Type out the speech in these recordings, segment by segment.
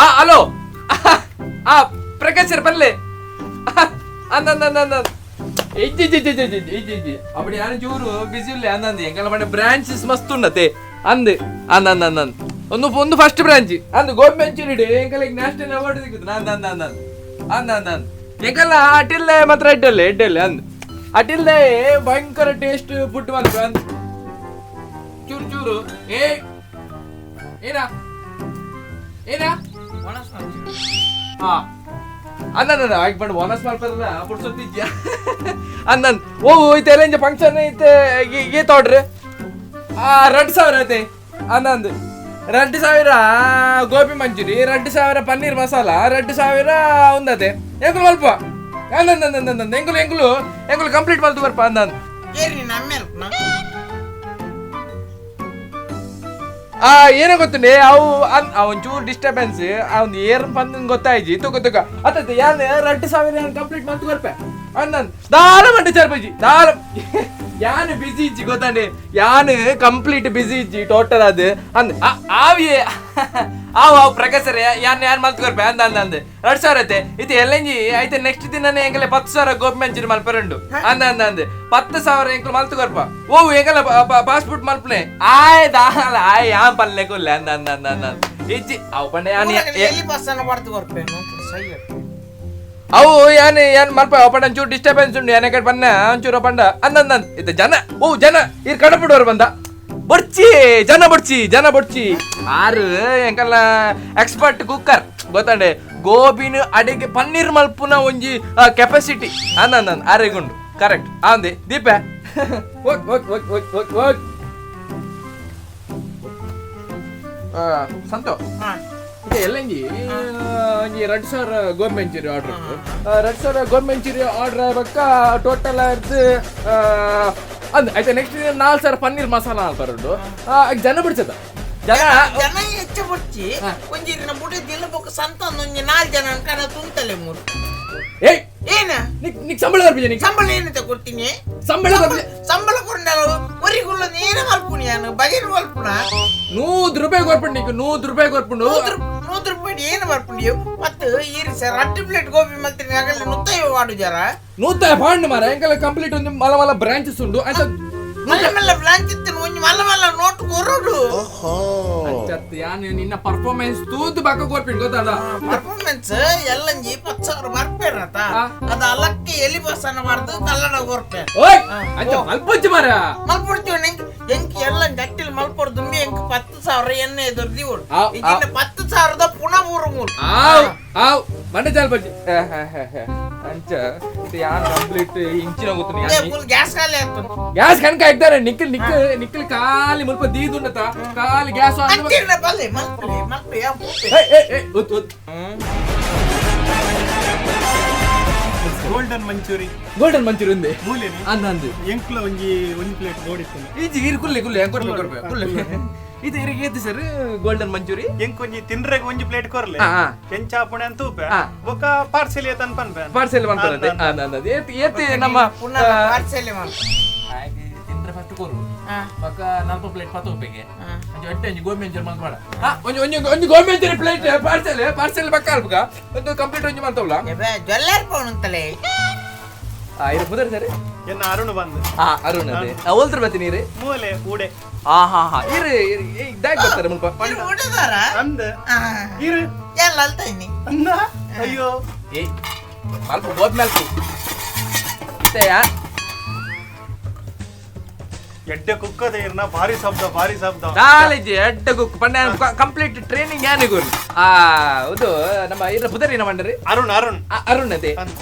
ಆ ಹಲೋ, ಆ ಪ್ರಕಾಶ್ ಸರ್ ಬಲ್ಲೆ. ಅಂದ ಅಂದ ಅಂದ ಅಂದ ಇಜ್ಜಿ ಇಜ್ಜಿ ಇಜ್ಜಿ ಇಜ್ಜಿ ಇಜ್ಜಿ ಇಜ್ಜಿ. ಅప్పుడు ಯಾನು ಚೂರು ಬಿಸಿ ಇಲ್ಲ ಅಂದಂದು. ಎಂಕಲ್ಲ ಪಂಡ ಬ್ರಾಂಚಸ್ ಮಸ್ತ್ ಉಂಡತೆ ಅಂದ್ ಅಂದ ಅಂದ ಅಂದ ಒಂದು ಒಂದು ಫಸ್ಟ್ ಬ್ರಾಂಚ್ ಅಂದ್ ಗೋಬಿ ಮಂಚೂರಿ ಎಂಕಲ್ಲ ನ್ಯಾಷನಲ್ ಅವಾರ್ಡ್ ಸಿಕ್ಕುದು. ಅಂದ ಅಂದ ಅಂದ ಅಂದ ಅಂದ ಅಂದ ಎಂಕಲ್ಲ ಅಟಿಲ್ಲೆ ಮಾತ್ರ ಎಡ್ಡಲ್ಲ ಎಡ್ಡಲ್ಲ ಅಂದ್ ಅಟಿಲ್ಲೆ ಭಯಂಕರ ಟೇಸ್ಟ್ ಫುಡ್ ಮಾತ್ರ ಅಂದ್. ಚೂರು ಚೂರು. ಏ ಏನಾ ಏನಾ? ಹಾ, ಅಂದ ಆಯ್ತು ಬಂದು ಓನಸ್ ಮಾಡ್ತಾರಲ್ಲ ಪುಡ್ಸೊತ್ತಿದ್ಯಾ ಅಂದನ್. ಓ ಐತೆ ಎಲ್ಲ ಫಂಕ್ಷನ್ ಐತೆ. ಏತ್ ಆರ್ಡ್ರ್? ಆ 2000 ಐತೆ ಅಂದಂದು. 2000 ಗೋಬಿ ಮಂಚೂರಿ, 2000 ಪನ್ನೀರ್ ಮಸಾಲ, 2000 ಒಂದತೆ. ಎಂಕುಲು ಮಲ್ಪ ಅಂದಂದ. ಎಂಕುಲು ಎಂಕುಲು ಎಂಕುಲು ಕಂಪ್ಲೀಟ್ ಮಲ್ತು ಬರ್ಪ ಅಂದಂದು. ಏರಿ ನಮ್ಮೆಲ್ಪನ? ಆ ಏನೇ ಗೊತ್ತುಂಡೆ ಅವು ಒಂಚೂರು ಡಿಸ್ಟರ್ಬೆನ್ಸ್. ಅವ್ನು ಏರ್ ಪಂದ್ ಗೊತ್ತಾಯ್ಜಿ. ತುಕ ತುಕ ಅತ್ತ ಯಾನ್ 2000 ಯಾನ್ ಕಂಪ್ಲೀಟ್ ಮಲ್ತು ಬರ್ಪೆ ಅಂದನ್. ದಾಲ ಮಂಡೆ ಚರ್ಪಜಿ ದಾಲ. ಯಾನ್ ಬಿಸಿ ಇಜ್ಜಿ ಗೊತ್ತಾಂಡೆ, ಯಾನ್ ಕಂಪ್ಲೀಟ್ ಬಿಸಿ ಇಜ್ಜಿ ಟೋಟಲ್ ಅದು ಅಂದ್. ಆವಿಯೇ ಆವ್ ಆವ್ ಪ್ರಕಾಶರೇ, ಯಾನ್ ಯಾನ್ ಮಲ್ತು ಕೊರ್ಪೆ ಅಂದ ಅಂದ ಅಂದ್. 2000 ಐತೆ ಇದು ಎಲ್ಲಂಜಿ ಐತೆ. ನೆಕ್ಸ್ಟ್ ದಿನನೇ ಎಂಕಲೆ 10,000 ಗೋಬಿ ಮಂಚೂರಿ ಮಲ್ಪರುಂಡು ಅಂದ ಅಂದ ಅಂದ್. 10,000 ಎಂಕುಲು ಮಲ್ತು ಕೊರ್ಪ. ಓ ಎಂಕಲ ಪಾಸ್ಪೋರ್ಟ್ ಮಲ್ಪನೆ ಆಯ್ ದಾಲ ಆಯ್ ಯಾನ್ ಪಲ್ಲೆ ಕುಲ್ಲೆ ಅಂದ ಅಂದ ಅಂದ ಅಂದ ಇಜ್ಜಿ. ಅವು ಪಂಡ ಯಾನ್ ಎಲ್ಲಿ ಬಸ್ಸನ್ನು ಬಡ್ದು ಕೊರ್ಪೇನು ಸೈ. ಅವು ಯಾನ್ ಯಾನ್ ಮಲ್ಪ ಪಂಡ ಒಂಚೂರು ಡಿಸ್ಟರ್ಬೆನ್ಸ್ ಉಂಡು. ಯಾನ್ ಕಡೆ ಪನ್ನ ಒಂಚೂರು ಪಂಡ ಅಂದ ಅಂದ ಅಂದ್. ಇತ್ತ ಜನ ಓ ಜನ ಇರ್ ಕಡಪುಡೋರು ಬಂದ ಬೊಡ್ಚಿ ಜನ ಬೊಡ್ಚಿ ಜನ ಬೊಡ್ಚಿ. ಆರು ಎಂಕಲ್ಲ ಎಕ್ಸ್ಪರ್ಟ್ ಕುಕ್ಕರ್ ಗೊತ್ತಂಡೆ. ಗೋಬಿನ ಅಡಿಗೆ ಪನ್ನೀರ್ ಮಲ್ಪುನ ಒಂಜಿ ಕೆಪಾಸಿಟಿ ಅಂದ ಅಂದ ಆರೆಗುಂಡು. ಕರೆಕ್ಟ್ ಅಂದೆ ದೀಪ. Okay okay okay okay okay okay. ಸಂತೋ. ಇದೆ ಎಲ್ಲಂಜಿ ಒಂಜಿ 2000 ಗೋಬಿ ಮಂಚೂರಿ ಆರ್ಡರ್. 2000 ಗೋಬಿ ಮಂಚೂರಿ ಆರ್ಡರ್ ಆಯ್ಬಕ್ಕ ಟೋಟಲ್ ಆಯ್ತು ಅಂದ್ ಆಯ್ತಾ. ನೆಕ್ಸ್ಟ್ 4000 ಪನ್ನೀರ್ ಮಸಾಲ ಅಂತಾರುಂಡು. ಜನ ಬಿಡ್ಸದ ಜನ. ಜನ ಹೆಚ್ಚು ಬುಡ್ಚಿ. ಒಂಜಿ ಇರ್ನ ಬುಡಿ ದಿಲ್ಲ ಬೊಕ್ಕ ಸಂತ ಒಂಜಿ ನಾಲ್ ಜನ ಕನ ತುಂತಲೆ ಮೂರು. ಏಯ್! ಏನ? ನಿಕ್ ನಿಕ್ ಸಂಬಳ ಬರ್ಬಿಜ ನಿಕ್? ಸಂಬಳ ಏನಂತ ಕೊಡ್ತೀನಿ? ಸಂಬಳ ಬರ್ಬಿಜ. ಸಂಬಳ ಕೊಡ್ನಾರು ಒರಿಗುಲ್ಲ ಏನ ಮಲ್ಪುನಿ? ಯಾನು ಬಜೆಟ್ ಮಲ್ಪುನ? 100 ರೂಪಾಯಿ ಕೊರ್ಪುಂಡು ನಿಕ್, 100 ರೂಪಾಯಿ ಕೊರ್ಪುಂಡು. 100 ರೂಪಾಯಿ ಏನು ಬರ್ಪುಂಡು? ಮತ್ತು ಈರು ಸರ್ ಅಟ್ಟು ಪ್ಲೇಟ್ ಗೋಬಿ ಮಲ್ತಿನ ಆಗಲ್ಲ ನುತ್ತೈ ವಾಡು ಜರ. ನೂತ ಪಾಂಡು ಮಾರ. ಎಂಕಲ ಕಂಪ್ಲೀಟ್ ಒಂದು ಮಲ ಮಲ ಬ್ರಾಂಚಸ್ ಉಂಡು ಆಯ್ತಾ? ಮಲ್ಲ ಮಲ್ಲ ಬ್ರಾಂಚ್ ಇತ್ತು, ಒಂಜಿ ಮಲ್ಲ ಮಲ್ಲ ನೋಟ್ ಕೊರಡು. ಅಂಚತ್ ಯಾನ್ ನಿನ್ನ ಪರ್ಫಾರ್ಮೆನ್ಸ್ ತೂದು ಬಕ್ಕ ಕೊರ್ಪಿಂಡು ಗೊತ್ತಲ್ಲ. ಪರ್ಫಾರ್ಮೆನ್ಸ್ ಎಲ್ಲಂಜಿ 10,000 ಬರ್ಪೇರತ. ಅದು ಅಲಕ್ಕೆ ಎಲಿ ಬಸ್ಸನ್ನ ಬಾರ್ದು ಕಲ್ಲಡ ಕೊರ್ಪೆ. ಓಯ್, ಅಂಚ ಮಲ್ಪೊಚ್ಚು ಮಾರ. ಮಲ್ಪೊಡ್ತೀವಿ. ಎಂಕ್ ಎಂಕ್ ಎಲ್ಲ ಗಟ್ಟಿಲ್ ಮಲ್ಪೊಡು ದುಂಬಿ. ಎಂಕ್ 10,000 ಎಣ್ಣೆ ಎದುರು ದಿವಡು. ಇಜಿನ 10,000ದ ಪುನಃ ಮೂರು ಮೂರು. ಆವ್ ಆವ್ ಮಂಡೆ ಚಾಲ್ ಬಜ್ಜಿ ಅಂಚ. ಇದು ಯಾನ್ ಕಂಪ್ಲೀಟ್ ಇಂಚಿನ ಗೊತ್ತು. ಫುಲ್ ಗ್ಯಾಸ್ ಖಾಲಿ ಆಯ್ತು. ಗ್ಯಾಸ್ ಕಣಕ ಹಾಕ್ತಾರೆ. ನಿಕ್ಕಲ್ ನಿಕ್ಕಲ್ ನಿಕ್ಕಲ್ ಖಾಲಿ ಮುಲ್ಪ ದೀದುಂಡತ ಖಾಲಿ ಗ್ಯಾಸ್. ಅಂಚಿನ ಬಲ್ಲೆ ಮಲ್ಪಲೆ ಮಲ್ಪಲೆ ಯಾವ ಪೂಪೆ. ಏ ಏ ಏ ಉತ್ ಉತ್. ಗೋಲ್ಡನ್ ಮಂಚೂರಿ. ಗೋಲ್ಡನ್ ಮಂಚೂರಿ ఉంది. ಮೂಲೆನಿ? ಅಂದ ಅಂದು. ಎಂಕ್ಲ ಒಂಜಿ ಒಂಜಿ ಪ್ಲೇಟ್ ಬೋಡಿತ್ತು. ಈಜಿ ಇರು ಕುಲ್ಲೆ ಕುಲ್ಲೆ ಕೊರ್ಪೆ ಕೊರ್ಪೆ ಕುಲ್ಲೆ. ಇದು ಇರಿಗೆ ಏತು ಸರ್ ಗೋಲ್ಡನ್ ಮಂಚೂರಿ? ಎಂಕ್ ಒಂಜಿ ತಿನ್ರೆಗ್ ಒಂಜಿ ಪ್ಲೇಟ್ ಕೊರ್ಲೆ. ಎಂಚಾಪುಣೆ ಅಂತ ತೂಪೆ. ಬೊಕ್ಕ ಪಾರ್ಸೆಲ್ ಏತನ್ ಪನ್ಪೆ. ಪಾರ್ಸೆಲ್ ಮಾಡ್ತಾರಂತೆ ಅಂದ ಅಂದ. ಏತ್ ಏತ್ ನಮ್ಮ ಪುನಃ ಪಾರ್ಸೆಲ್ ಮಲ್ಪ. ತಿಂದ್ರೆ ಫಸ್ಟ್ ಕೊರು. ಪಕ್ಕ ನಾಲ್ಕು ಪ್ಲೇಟ್ ಪತ್ತು ರೂಪಾಯಿಗೆ ಒಂಜಿ ಒಟ್ಟೆ ಒಂಜಿ ಗೋಬಿ ಮಂಚೂರಿ ಮಲ್ತ್ ಮಾಡ. ಒಂಜಿ ಒಂಜಿ ಒಂಜಿ gobi manchurian plate parcel parcel ಪಕ್ಕ ಅಲ್ಪಕ ಒಂದು ಕಂಪ್ಲೀಟ್ ಒಂಜಿ ಮಾಡ್ತಾವಲ್ಲ. ಜ್ವಲ್ಲಾರ್ ಪೋಣಂತಲೇ. ಇರು ಪುದರ್ ಸರ್? ಎನ್ನ ಅರುಣ್ ಬಂದು. ಅರುಣ್ ಅದೇ ಓಲ್ದ್ರ ಬತ್ತಿ ನೀರು. ಮೂಲೆ ಊಡೆ. ಹಾ ಹಾ ಹಾ ಇರು ಇದಾಗ್ ಬರ್ತಾರೆ ಮುಲ್ಪ. ಊಟದಾರ? ಅಂದ ಇರು. ಎಲ್ಲ ಅಲ್ತಾ ಇನ್ನಿ. ಅಂದ ಅಯ್ಯೋ. ಏ ಮಲ್ಪ ಗೋಬಿ ಮಲ್ಪ ಇತ್ತಯ್ಯ. ಎಡ್ಡೆ ಕುಕ್ಕದ ಇರ್ನ ಭಾರಿ ಶಬ್ದ ಭಾರಿ ಶಬ್ದ. ಕಾಲೇಜ್ ಎಡ್ಡೆ ಕುಕ್ ಪಂಡ ಕಂಪ್ಲೀಟ್ ಟ್ರೈನಿಂಗ್ ಯಾನೆ ಗುರು. ಹೌದು, ನಮ್ಮ ಇರ ಪುದರಿನ ಮಂಡರಿ? ಅರುಣ್ ಅರುಣ್. ಅರುಣ್ ಅದೇ.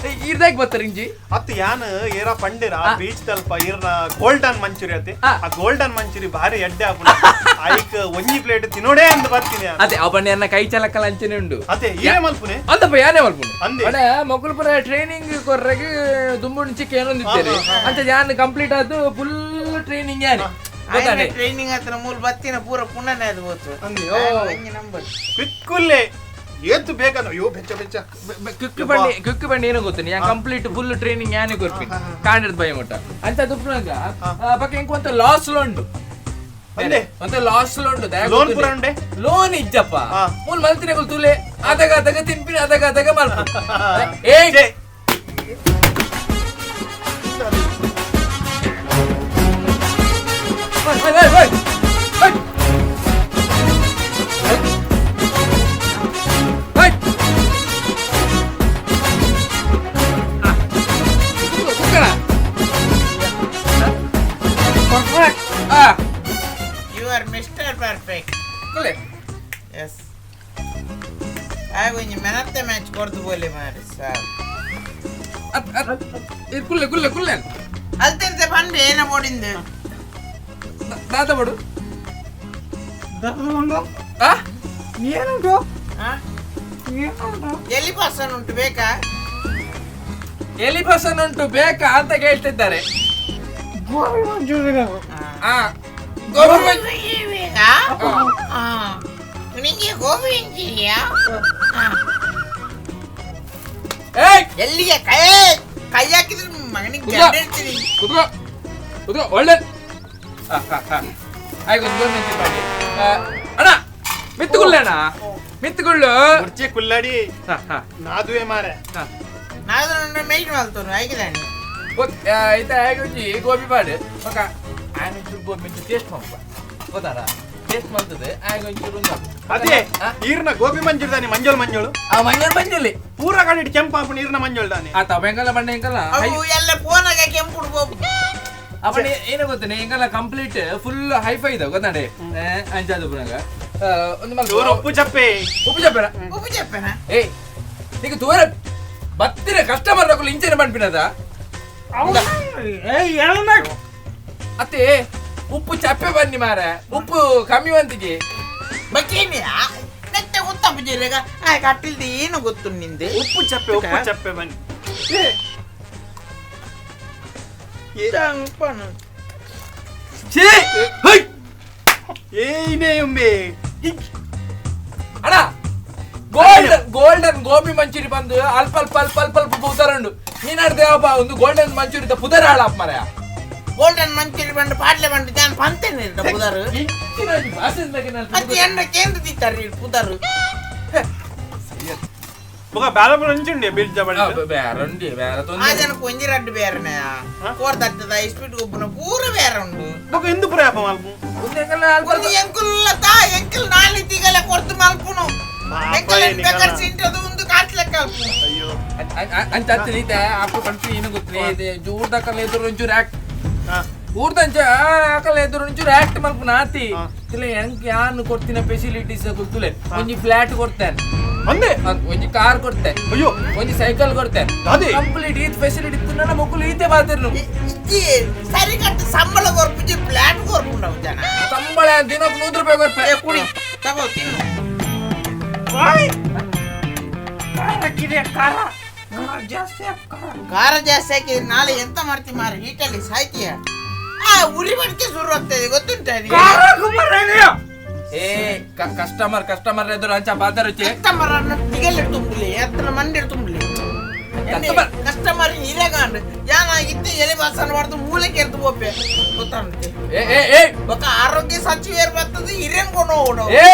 ಇರ್ದಾಗ ಬರ್ತಾರೆ ಇಂಜಿ. ಅತ್ತು ಯಾನ್ ಏರ ಪಂಡಿರ ಬೀಚ್ ತಲ್ಪ ಇರ್ನ ಗೋಲ್ಡನ್ ಮಂಚೂರಿ ಅತಿ. ಆ ಗೋಲ್ಡನ್ ಮಂಚೂರಿ ಭಾರಿ ಎಡ್ಡೆ ಆಪುಂಡು. ಐಕ್ ಒಂಜಿ ಪ್ಲೇಟ್ ತಿನ್ನೋಡೆ ಅಂತ ಬರ್ತೀನಿ ಯಾನ್. ಅದೇ ಅವ ಪಂಡ ಕೈ ಚಲಕಲ ಅಂಚನೆ ಉಂಡು. ಅದೇ ಏನೇ ಮಲ್ಪುನೆ? ಅಂತಪ್ಪ ಯಾನೇ ಮಲ್ಪುನೆ. ಅಂದೆ. ಪಂಡ ಮೊಕುಲು ಪುರ ಟ್ರೈನಿಂಗ್ ಕೊರ್ರೆಗ್ ದುಂಬುಂಡು ಚಿಕ್ಕ ಏನೊಂದಿದ್ದೇನೆ ಅಂತ ಯಾನ್ ಕಂಪ್ಲೀಟ್ ಆದ್ದು ಫುಲ್ ಟ್ರೈನಿಂಗ್ ಯಾನೆ ಗೊತ್ತಾನೆ. ಟ್ರೈನಿಂಗ್ ಹತ್ರ ಮೂಲ ಬತ್ತಿನ ಪೂರ ಪುನಃ ಅದು ಹೋತು. ಅಂದೆ. ಒಂಜಿ ನಂಬರ್. ಕ್ವಿಕ್ಕುಲ್ಲೇ ಏತು ಬೇಕಂದ್ರೆ ಅಯ್ಯೋ ಬೆಚ್ಚ ಬೆಚ್ಚ. ಕ್ವಿಕ್ ಬಂಡಿ ಕ್ವಿಕ್ ಬಂಡಿ ಏನೋ ಗೊತ್ತು ಯಾನ್ ಕಂಪ್ಲೀಟ್ ಫುಲ್ ಟ್ರೈನಿಂಗ್ ಯಾನೆ ಕೊರ್ಪಿನ್ ಕಾಂಡಿರ್ದ ಭಯ ಮುಟ್ಟ ಅಂತ ದುಪ್ಪನಾಗ ಪಕ್ಕ ಎಂಕ್ ಒಂತ ಲಾಸ್ ಉಂಡು. ಅಂದೆ. ಒಂತ ಲಾಸ್ ಉಂಡು. ಲೋನ್ ಪೂರ ಉಂಡೆ? ಲೋನ್ ಇಜ್ಜಪ್ಪ. ಮೂಲ್ ಮಲ್ತಿನ ತುಲೆ. ಅದಗ ಅದಗ ತಿನ್ಪಿನ ಅದಗ ಅದಗ ಮಲ್ಪ ಏ Wait, wait, wait! Wait! Wait! Ah. Perfect. Ah. You are Mr. Perfect. Kule. Yes. I will manate match kordu bole mare sir. At at. Kulle kulle kulle. Altente bande ena bodinde. ದಾದ ಬಡು ಆ ಏನುಂಟು ಎಲಿ person ಉಂಟು ಬೇಕಾ ಎಲಿ person ಉಂಟು ಬೇಕಾ ಅಂತ ಕೇಳ್ತಿದ್ದಾರೆ ಗೋಬಿ ಮಂಚೂರಿ ಗೋಬಿ ಬೇಕಾ ನಿಂಗೆ ಗೋಬಿ ಮಂಚೂರಿಯಾ ಎಲ್ಲಿಗೆ ಕೈ ಕೈ ಹಾಕಿದ್ರೆ ಮಗನಿಗೆ ಗಂಡ ಇಡ್ತೀನಿ ಕುತ್ಕೋ ಕುತ್ಕೋ ಒಳ್ಳೆ ಆಯ್ತು ಅಣ್ಣ ಮಿತ್ತುಗುಳ್ಳೆ ಅಣ್ಣ ಮಿತ್ತುಗುಳ್ಳು ಕುರ್ಚಿ ಕುಲ್ಲಡಿ ನಾದುವೆ ಮಾರೆ ನಾದು ಮೇಯ್ಟ್ ಮಾಡ್ತಾನು ಆಯ್ಕಿದಾನೆ ಐತ ಆಯ್ಕೊಂಜಿ ಗೋಬಿ ಪಾಡು ಪಕ್ಕ ಆಯ್ನೊಂಚೂರು ಗೋಬಿ ಮಿಂಚು ಟೇಸ್ಟ್ ಮಾಡ್ಪ ಗೊತ್ತಾರ ಟೇಸ್ಟ್ ಮಾಡ್ತದೆ ಆಯ್ಕೊಂಚೂರು ಅದೇ ನೀರ್ನ ಗೋಬಿ ಮಂಜೂರು ದಾನಿ ಮಂಜೋಳು ಮಂಜೋಳು ಆ ಮಂಜೋಳು ಮಂಜೋಳಿ ಪೂರ ಕಡೆ ಕೆಂಪಾಪು ನೀರ್ನ ಮಂಜೋಳು ದಾನಿ ಆತ ಬೆಂಗಲ ಬಣ್ಣ ಹೆಂಗಲ್ಲ ಅವು ಎಲ್ಲ ಫೋನಾಗ ಕೆಂಪು ಗೋಬಿ ಅಪ್ಪಣೆ ಏನು ಗೊತ್ತೇನೆ ಹಿಂಗಲ್ಲ ಕಂಪ್ಲೀಟ್ ಫುಲ್ ಹೈಫೈ ಇದಾವ ಗೊತ್ತಾಡೆ ಅಂಚಾದ ಪುನಗ ಒಂದು ಮಲ್ಪ ಉಪ್ಪು ಚಪ್ಪೆ ಉಪ್ಪು ಚಪ್ಪೆನ ಉಪ್ಪು ಚಪ್ಪೆನ ಏಯ್ ನೀಗ ದೂರ ಬತ್ತಿರ ಕಸ್ಟಮರ್ ರಕುಲು ಇಂಚೆನೆ ಪನ್ಪಿನದ ಅತ್ತೆ ಉಪ್ಪು ಚಪ್ಪೆ ಬನ್ನಿ ಮಾರ ಉಪ್ಪು ಕಮ್ಮಿ ಬಂತಿಗೆ ಬಕ್ಕೇನಿ ನೆತ್ತೆ ಗೊತ್ತಪ್ಪ ಜಿಲ್ಲೆಗ ಆ ಕಟ್ಟಿಲ್ದು ಏನು ಗೊತ್ತು ನಿಂದು ಉಪ್ಪು ಚಪ್ಪೆ ಉಪ್ಪು ಚಪ್ಪೆ ಬನ್ನಿ ಅಣ್ಣ ಗೋಲ್ಡನ್ ಗೋಲ್ಡನ್ ಗೋಬಿ ಮಂಚೂರಿ ಬಂದು ಅಲ್ಪ ಅಲ್ಪ ಅಲ್ಪ ಅಲ್ಪ ಅಲ್ಪ ಪುದರುಂಡು ನೀನಾಡ್ ದೇವಪ್ಪ ಒಂದು ಗೋಲ್ಡನ್ ಮಂಚೂರಿ ಪುದರ ಹಾಳಾಪ್ ಮರ ಗೋಲ್ಡನ್ ಮಂಚೂರಿ ಬಂದು ಪಾಟ್ಲೆ ಬಂದು ನಾನು ಪಂತೇನೆ ಪುದರು ಅದು ಕೇಂದ್ರ ತಿಂತಾರೆ ಪುದರು ಬೊಕ ಬೇರೆ ಒಂಜಿ ಬಿಲ್ಜ ಬಳಿ ಬೇರೆ ಉಂಡಿ ಬೇರೆ ಆ ಜನಕ್ಕೆ ಒಂಜಿ ರಡ್ಡು ಬೇರೆನೆ ಕೋರ್ ದಟ್ಟದ ಇಸ್ಪಿಟ್ ಗೊಬ್ಬನ ಪೂರ ಬೇರೆ ಉಂಡು ಬೊಕ ಇಂದು ಪೂರ ಯಾಪ ಮಲ್ಪು ಒಂದು ಎಂಕುಲ್ಲ ತಾ ಎಂಕಲ್ ನಾಲಿ ತಿಗಲ ಕೊರ್ತು ಮಲ್ಪುನು ಎಂಕಲ್ ಬೆಕರ್ ಸಿಂಟದು ಒಂದು ಕಾಟ್ಲೆಕ್ಕ ಅಲ್ಪು ಅಯ್ಯೋ ಅಂಚ ಅತ್ತ ನೀತೆ ಆಕು ಪನ್ಪಿ ಏನು ಗೊತ್ತಿಲ್ಲ ಇದೆ ಜೂರ್ದಕಲ್ಲ ಎದುರು ಒಂಚೂರು ಆಕ್ಟ್ ಊರ್ದಂಚ ಆಕಲ್ಲ ಎದುರು ಒಂಚೂರು ಆಕ್ಟ್ ಮಲ್ಪುನ ಆತಿ ತಿಲೆ ಎಂಕ್ ಯಾನ್ ಕೊಡ್ತಿನ ಫೆಸಿಲಿಟೀಸ್ ಗೊತ್ತುಲೆ ಒಂಜಿ ಫ್ಲಾಟ್ ಕೊಡ್ತೇನೆ ಒಂದೇ ಒಂಜಿ ಕಾರ್ ಕೊಡ್ತೆ ಅಯ್ಯೋ ಒಂಜಿ ಸೈಕಲ್ ಕೊಡ್ತೆ ಕಂಪ್ಲೀಟ್ ಈತ್ ಫೆಸಿಲಿಟಿ ಇತ್ತು ಮೊಕ್ಕಲು ಈತೆ ಬಾತಿರ್ನು ಇಜ್ಜಿ ಸರಿ ಕಟ್ಟು ಸಂಬಳ ಕೊರ್ಪುಜಿ ಫ್ಲಾಟ್ ಕೊರ್ಪುಂಡವು ಜನ ಸಂಬಳ ದಿನಕ್ಕೆ 100 ರೂಪಾಯಿ ಕೊರ್ಪೆ ಕುಡಿ ತಗೋ ತಿನ್ನು ಖಾರ ಜಾಸ್ತಿ ಹಾಕಿದ್ರೆ ನಾಳೆ ಎಂತ ಮಾಡ್ತಿ ಮಾರಿ ಹೀಟಲ್ಲಿ ಸಾಯ್ತೀಯ ಆ ಉರಿ ಬಡಿಕೆ ಶುರು ಆಗ್ತದೆ ಗೊತ್ತುಂಟ ಏ ಕಸ್ಟಮರ್ ಕಸ್ಟಮರ್ ಎದುರು ಅಂಚ ಬಾತಾರುಚಿ ಕಸ್ಟಮರ್ ಅನ್ನ ತಿಗಲೆ ತುಂಬಲಿ ಹತ್ರ ಮಂಡೆ ತುಂಬಲಿ ಕಸ್ಟಮರ್ ಹಿರೇಗಾಂಡ್ ಯಾನ ಇತ್ತೆ ಎಲೆ ಬಾಸನ ಮಾಡ್ದು ಮೂಲೆಗೆ ಎರ್ದು ಬೋಪೆ ಗೊತ್ತಾಂತೆ ಏ ಏ ಏ ಒಕ್ಕ ಆರೋಗ್ಯ ಸಚಿವರು ಬರ್ತದೆ ಹಿರೇನ್ ಕೊಂಡು ಹೋಗೋಣ ಏ